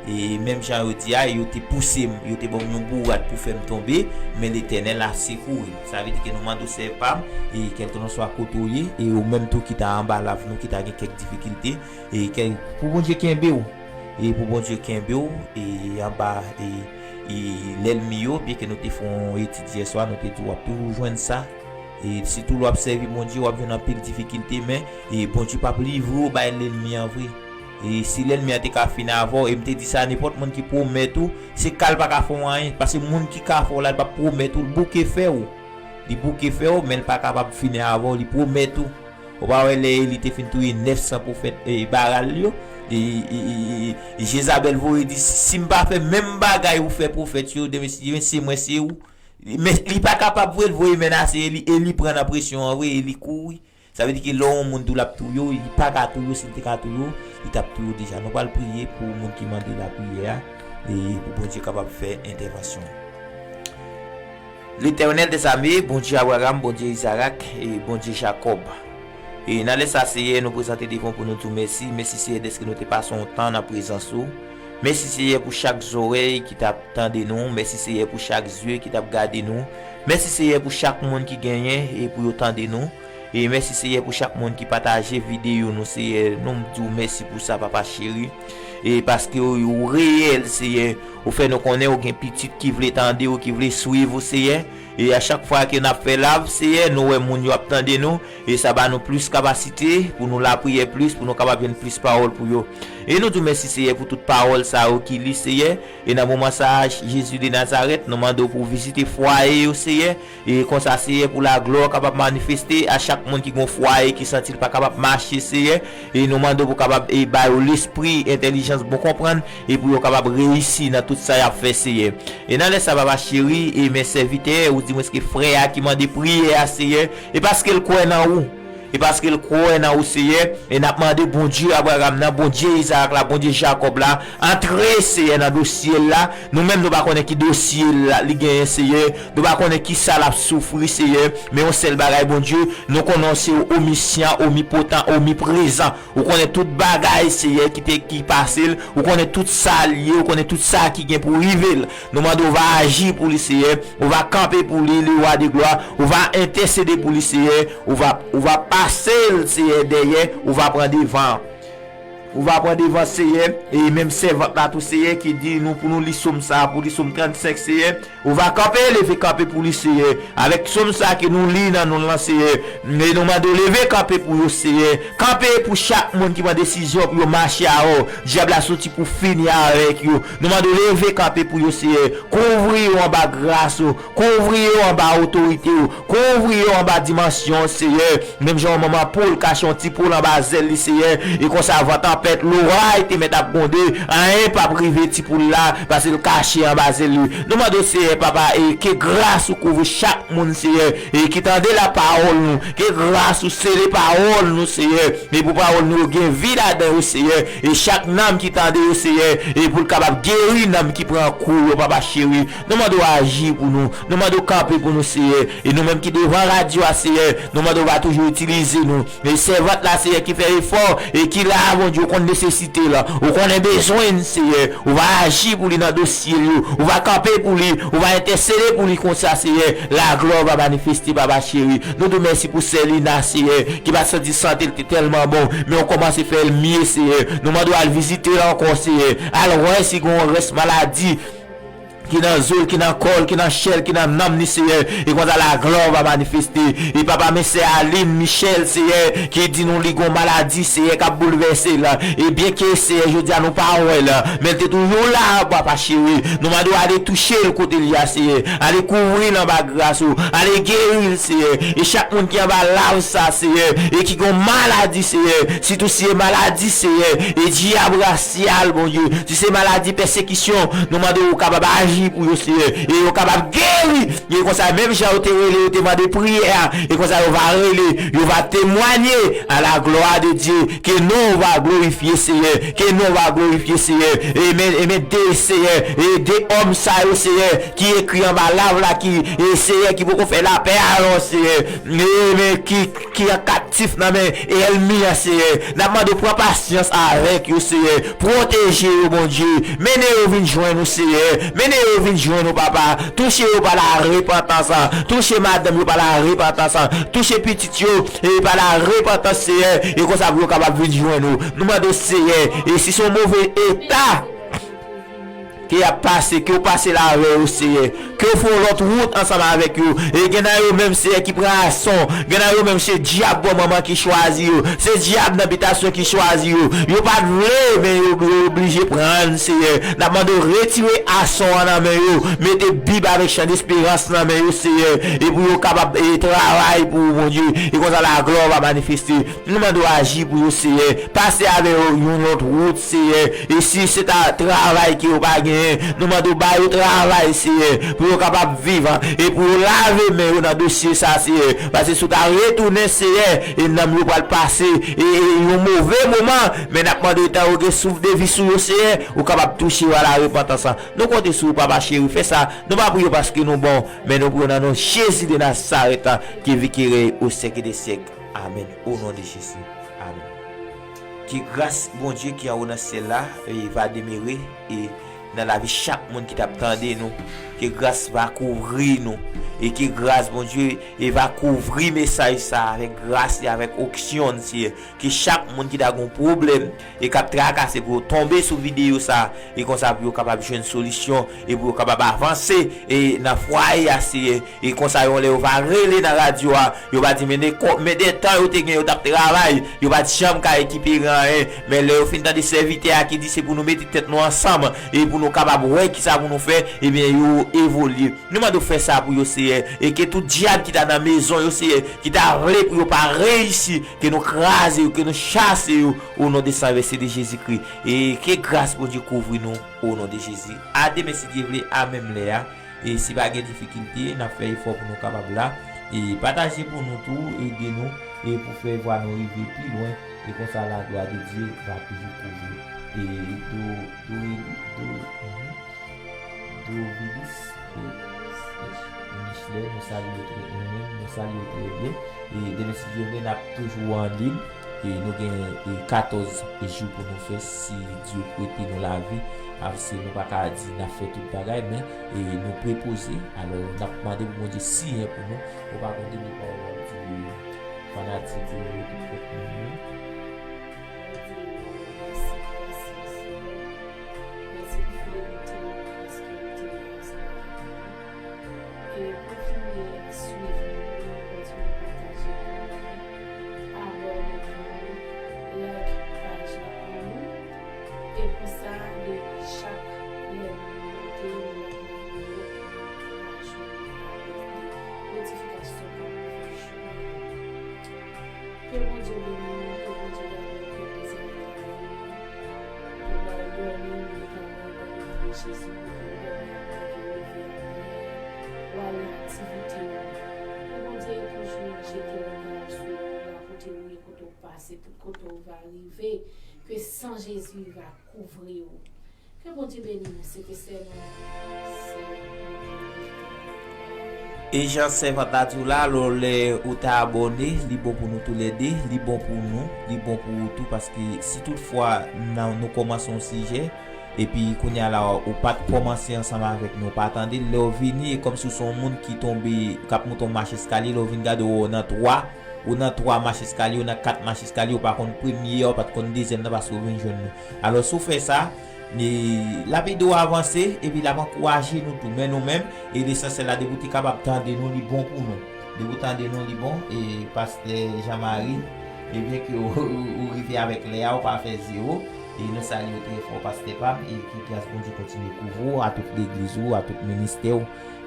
E menm jan yo di a, yo te pouse m, yo te ban m yon bourad pou fè m tonbe, men Letènèl la sekouri m. Sa vle di ke nou mande w, sè pa m, e kèlkelanswa kote w ye, e ou menm tou ki ta anba lav nou, ki ta gen kèk difikilte, e kè, pou Bondye kenbe w, e pou Bondye kenbe w, e anba, e, e lènmi yo, byenke nou te fè yon etid yè swa, nou te di w ap toujou jwenn sa, e sitou lè w ap sèvi Bondye, w ap jwenn anpil difikilte, men, e Bondye p ap livre w bay lènmi an vre. E si lènmi an te ka fin avè w, e m te di sa, nenpòt moun ki pwomèt ou, se ka l pa ka fè w anyen. Paske moun ki ka fè w la, li p ap pwomèt ou, li bouke fè w. Li bouke fè w, men li pa kapab fini avè w, li pwomèt ou. Ou pa wè lè Eli te fin touye nèf san pwofèt, e, Baal yo? E, e, e, e, Jezabèl voye di, si m pa fè menm bagay ou fè pwofèt yo, demen si, demen se mwen, se ou. Men li pa kapab vre, l voye menase Eli, Eli pran nan presyon an vre, Eli kouri. Sa vle di ke lè yon moun di w l ap touye w, li pa ka touye w, si l te ka touye w, li t ap touye w deja. Nou pral priye pou moun ki mande lapriyè a, e pou Bondye kapab fè entèvansyon. Letènèl dèzame, Bondye Abraram, Bondye Izarak, e Bondye Jakòb. E nan lè sa, Seyè, nou prezante devan w pou nou di w mèsi. Mèsi, Seyè, dèske nou te pase yon tan nan prezans ou. Mèsi, Seyè, pou chak zòrèy ki t ap tande nou. Mèsi, Seyè, pou chak zye ki t ap gade nou. Mèsi, Seyè, pou chak moun ki genyen e pou yo tande nou. E mèsi, Seyè, pou chak moun ki pataje videyo nou, Seyè. Nou di w mèsi pou sa, Papa cheri. E paske w, w reyèl, Seyè. Ou fè nou konnen ou gen pitit ki vle tande w, ki vle swiv ou, Seyè. E a chak fwa ke n ap fè live, Seyè, nou wè moun yo ap tande nou. E sa ba nou plis kapasite pou nou lapriyè plis, pou nou kapab jwenn plis pawòl pou yo. E nou di w mèsi, Seyè, pou tout pawòl sa yo ki li, Seyè. E nan moman sa a, Jezi de Nazarèt, nou mande w pou w vizite fwaye yo, Seyè. E konsa, Seyè, pou laglwa w kapab manifeste a chak moun ki gon fwaye, ki santi l pa kapab mache, Seyè. E nou mande w pou w kapab, e, ba yo lespri, entèlijans, bon konprann, e pou yo kapab reyisi nan tout sa y ap fè, Seyè. E nan lè sa, Papa cheri, e men sèvitè, ou di mwen se frè a ki mande priyè a, Seyè, e paske l kwè nan ou. E paske l kwè nan ou, Seyè, e n ap mande Bondye Abraram nan, Bondye Izarak la, Bondye Jakòb la, antre, Seyè, nan dosye l la. Nou menm, nou pa konnen ki dosye l la, li genyen, Seyè. Nou pa konnen ki sa l ap soufri, Seyè. Men yon sèl bagay, Bondye, nou konnen w se omisyan, omipotan, omiprezan. Ou konnen tout bagay, Seyè, ki te, ki pase l. Ou konnen tout sa l ye, ou konnen tout sa ki gen pou rive l. Nou mande w va aji pou li, Seyè. Ou va kanpe pou li, le roi de gloire. Ou va entèsede pou li, Seyè. Ou va, ou va pase l, Seyè, dèyè. Ou va pran devan. Ou va pran devan, Seyè. E menm sèvant la tou, Seyè, ki di nou pou nou li sòm sa, pou li sòm trannsenk, Seyè. Ou va kanpe, leve kanpe pou li, Seyè. Avèk sòm sa ke nou li nan non l lan, Seyè. E nou mande w leve kanpe pou yo, Seyè. Kanpe pou chak moun ki pran desizyon pou yo mache avè w. Dyab la soti pou fini avèk yo. Nou mande w leve kanpe pou yo, Seyè. Kouvri yo anba gras ou. Kouvri yo anba otorite ou. Kouvri yo anba dimansyon, Seyè. Menm jan yon manman poul kache yon ti poul anba zèl li, Seyè. E konsa, van t an mèt loray te mèt ap gwonde, anyen p ap rive ti poul la, paske l kache anba zèl li. Nou mande w, Seyè, Papa, e ke gras ou kouvri chak moun, Seyè, e ki tande lapawòl nou, ke gras ou sele pawòl nou, Seyè, e pou pawòl nou yo gen vi ladan yo, Seyè, e chak nanm ki tande yo, Seyè, e pou l kapab geri nanm ki pran kou yo, Papa cheri. Nou mande w aji pou nou, nou mande w kanpe pou nou, Seyè, e nou menm ki devan radyo a, Seyè, nou mande w va toujou itilize nou. E sèvant la, Seyè, ki fè efò, e ki la, Bondye, ou konn nesesite l, ou konnen bezwen l, Seyè. Ou va aji pou li nan dosye l yo, ou va kanpe pou li, ou va entèsede pou li konsa, Seyè. Laglwa va manifeste, Papa cheri. Nou di w mèsi pou sè Lina, Seyè, ki pa t santi sante l te tèlman bon, men ou kòmanse fè l mye, Seyè. Nou mande w al vizite l ankò, Seyè. Al wè si gen yon rès maladi ki nan zo l, ki nan kò l, ki nan chè l, ki nan nanm li, Seyè. E konsa laglwa va manifeste. E Papa, men sè Aline Michel, Seyè, ki di nou li gon maladi, Seyè, k ap boulvèse l. E byenke, Seyè, jodi a nou pa wè l, men l te toujou la, Papa cheri. Nou mande w ale touche l kote l ye a, Seyè. Ale kouvri l anba gras ou. Ale geri l, Seyè. E chak moun ki anba live sa, Seyè, e ki gon maladi, Seyè, sitou si se maladi, Seyè, e dyab rasyal, Bondye, si se maladi pèsekisyon, nou mande w kapab aji pou yo, Seyè, e yo kapab geri. E konsa, menm jan yo te rele, yo te mande priyè a, e konsa yo va rele, yo va temwanye à la gloire de Dieu, ke non w va glorifye, Seyè, ke non w va glorifye, Seyè. E men, e men de, Seyè, e de òm sa yo, Seyè, ki ekri anba live la, ki, e Seyè, ki poko fè lapè avè w, Seyè. E men ki, ki an kaptif nan men ènmi an, Seyè. N ap mande w pran pasyans avèk yo, Seyè. Pwoteje yo, Bondye. Mennen yo vin jwenn ou, Seyè. Mennen yo vin jwenn ou, Papa. Touche yo pa la repantans. Touche madanm yo pa la repantans. Touche pitit yo, e pa la repantans, Seyè. E konsa pou yo kapab vin jwenn ou. Nou mande w, Seyè, e si se yon move eta ke y ap pase, ke w pase l avè yo, Seyè. Ke w fè yon lòt wout ansanm avèk yo. E gen nan yo menm, Seyè, ki pran ason. Gen nan yo menm, se dyab bò manman ki chwazi yo. Se dyab nan bitasyon ki chwazi yo. Yo pa t vle, men yo, yo oblije pran, Seyè. N ap mande w retire ason an nan men yo. Mete Bib avèk Chan Desperans nan men yo, Seyè. E pou yo kapab, e, travay pou ou, Bondye. E konsa laglwa va manifeste. Nou mande w aji pou yo, Seyè. Pase avè yo yon lòt wout, Seyè. E si se ta travay ke yo pa genyen, nou mande w ba yo travay, Seyè, pou yo kapab viv, e pou yo lave men yo nan dosye sa, Seyè. Paske si w ta retounen, Seyè, e nanm yo pral pase, e, e yon move moman, men n ap mande w, tan yo gen souf de vi sou yo, Seyè, ou kapab touche yo a la repantans. Nou konte sou ou, Papa cheri, fè sa. Nou pa priye paske nou bon, men nou priye nan non Jezi de Nazarèt, ki viv, ki rèy o syèk de syèk. Amèn. O non de Jezi. Amèn. Ke gras Bondye ki anwo nan syèl la, e, va demere, e, nan lavi chak moun ki t ap tande nou. Ke gras va kouvri nou. E ke gras Bondye, e, va kouvri mesaj sa avèk gras li, avèk onksyon, Seyè. Ke chak moun ki ta gon pwoblèm e k ap trakase pou yo tonbe sou videyo sa, e konsa pou yo kapab jwenn solisyon, e pou yo kapab avanse, e nan fwaye a, Seyè. E konsa, yon lè yo va rele nan radyo a, yo va di, men de kò-, men de tan yo te gen, yo t ap travay, yo pa t janm ka rekipere anyen. Men lè yo fin tande sèvitè a ki di se pou nou mete tèt nou ansanm, e pou nou kapab wè kisa pou nou fè, ebyen, yo evolye. Nou mande w fè sa pou yo, Seyè, e ke tout dyab ki ta nan mezon yo, Seyè, ki ta vle pou yo pa reyisi, ke nou kraze yo, ke nou chase yo, o non de san vèse de Jezikri. E ke gras Bondye kouvri nou, o non de Jezi. A demen, si Dye vle, a menm lè a. E si pa gen difikilte, n ap fè efò pou nou kapab la. E pataje pou nou tou, ede nou, e pou fè vwa nou rive pi lwen. E konsa, laglwa de Dye va toujou kouvri. E do, do, do, mhm. Dovilis, e, Michelet, nou salye w trè, nou menm, nou salye w trè byen. E demen, si Dye vle, n ap toujou an liy. E nou gen, e, katòz jou pou nou fè, si Dye prete nou lavi. Paske nou pa ka di n ap fè tout bagay, men, e, nou prepoze. Alò, n ap mande pou Bondye siyen pou nou. Ou pa konn demen pawòl w ap di fanatik ou yo, tout pèp moun yo. Mèsi pou pasyans ou. Mèsi pou fidelite ou, paske ou te la ansanm avèk nou. E kontinye swiv nou, kontinye pataje pou nou, abòne pou nou, like paj la pou nou. E konsa, depi chak lè nou monte, nou mèt videyo, pou nou ka jwenn avèk notifikasyon k ap vini. Ke Bondye beni nou, ke Bondye gade nou, ke Bondye gade nou. Jezi, pou w dòmi ak mwen, pou w leve ak mwen, pou w ale aktivite w. Ke Bondye toujou jete regard sou ou, la kote ou ye, kote w pase, tout kote w va rive. Ke san Jezi va kouvri w. Ke Bondye beni nou, se te sè nou, sè nou. E jan sèvant la di w la, alò lè ou ta abòne, li bon pou nou toulède, li bon pou nou, li bon pou ou tou, paske si toutfwa nan, nou kòmanse yon sijè, epi kounye a la, ou pa t kòmanse ansanm avèk nou, ou pa tande l, lè w vini, e kòmsi w se yon moun ki tonbe, k ap monte yon mach eskalye, lè w vin gade, w nan twa, ou nan twa mach eskalye, ou nan kat mach eskalye, ou pa konn premye a, ou pa t konn dezyèm nan, paske w vin jwenn nou. Alò, si w fè sa, e, l ap ede w avanse, epi l ap ankouraje nou tou. Men nou menm, e lesansyèl la, depi w te kapab tande nou, li bon pou nou. Depi w tande nou, li bon. E pastè Jean Marie, e byen ke ou, ou, ou rive avèk lè a, ou pa fè zewo. E nou salye w trè fò, pastè pa m, e ke gras Bondye kontinye kouvri w, a tout legliz ou, a tout ministè w.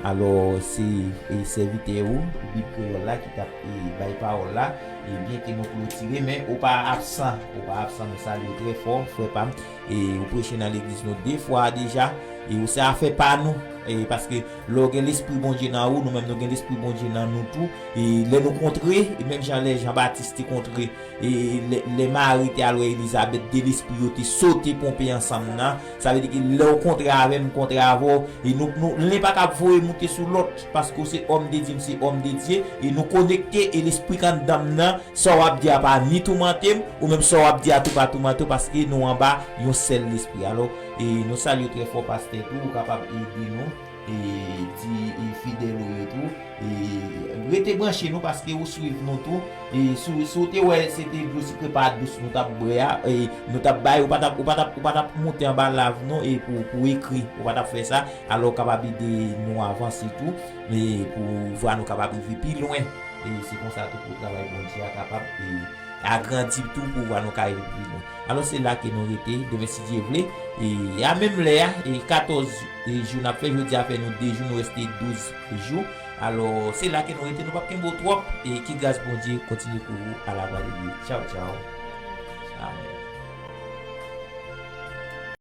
Alò, se, e, sèvitè ou, Bib Kreyòl la, ki t ap, e, bay pawòl la. E byen ke nou klotire, men ou pa absan, ou pa absan, nou salye w trè fò, frè pa m. E ou preche nan legliz nou de fwa deja, e ou se afè pa nou. E paske lè w gen Lespri Bondye nan ou, nou menm nou gen Lespri Bondye nan nou tou. E lè nou kontre, e menm jan lè Jan Batis te kontre, e lè, lè Mari te al wè Elizabèt, de lespri yo te sote ponpe ansanm nan. Sa vle di ke lè w kontre avè m, m kontre avè w, e nou, nou, len pa kab voye moute sou lòt, paske w se òm de Dye, m se òm de Dye, e nou konekte, e lespri k anndan m nan, sa w ap di a pa ni toumante m, ou menm sa w ap di a tou pa toumante w, paske nou anba yon sèl Lespri. Alò, e nou salye w trè fò, pastè tou, ou kapab ede nou, e di, e fidèl ou yo tou, e rete branche nou, paske ou swiv nou tou. E si, si w te wè se te dlo sikre pa dous nou t ap bwè a, e nou t ap bay, ou pa t ap, ou pa t ap, ou pa t ap monte anba lav non, e pou, pou ekri, ou pa t ap fè sa. Alò, w kapab ede nou avanse tou, e pou vwa nou kapab rive pi lwen. E se konsa tou pou travay Bondye a kapab, e, agrandi tou pou vwa nou ka rive pi lwen. Alò, se la ke nou rete, demen si Dye vle. E a menm lè a, e katòz, e, jou n ap fè, jodi a fè nou de jou, nou reste douz jou. Alò, se la ke nou rete, nou p ap kenbe w twòp. E ke gras Bondye kontinye kouvri w à la gloire de Dieu. Tchaw, tchaw. Amèn.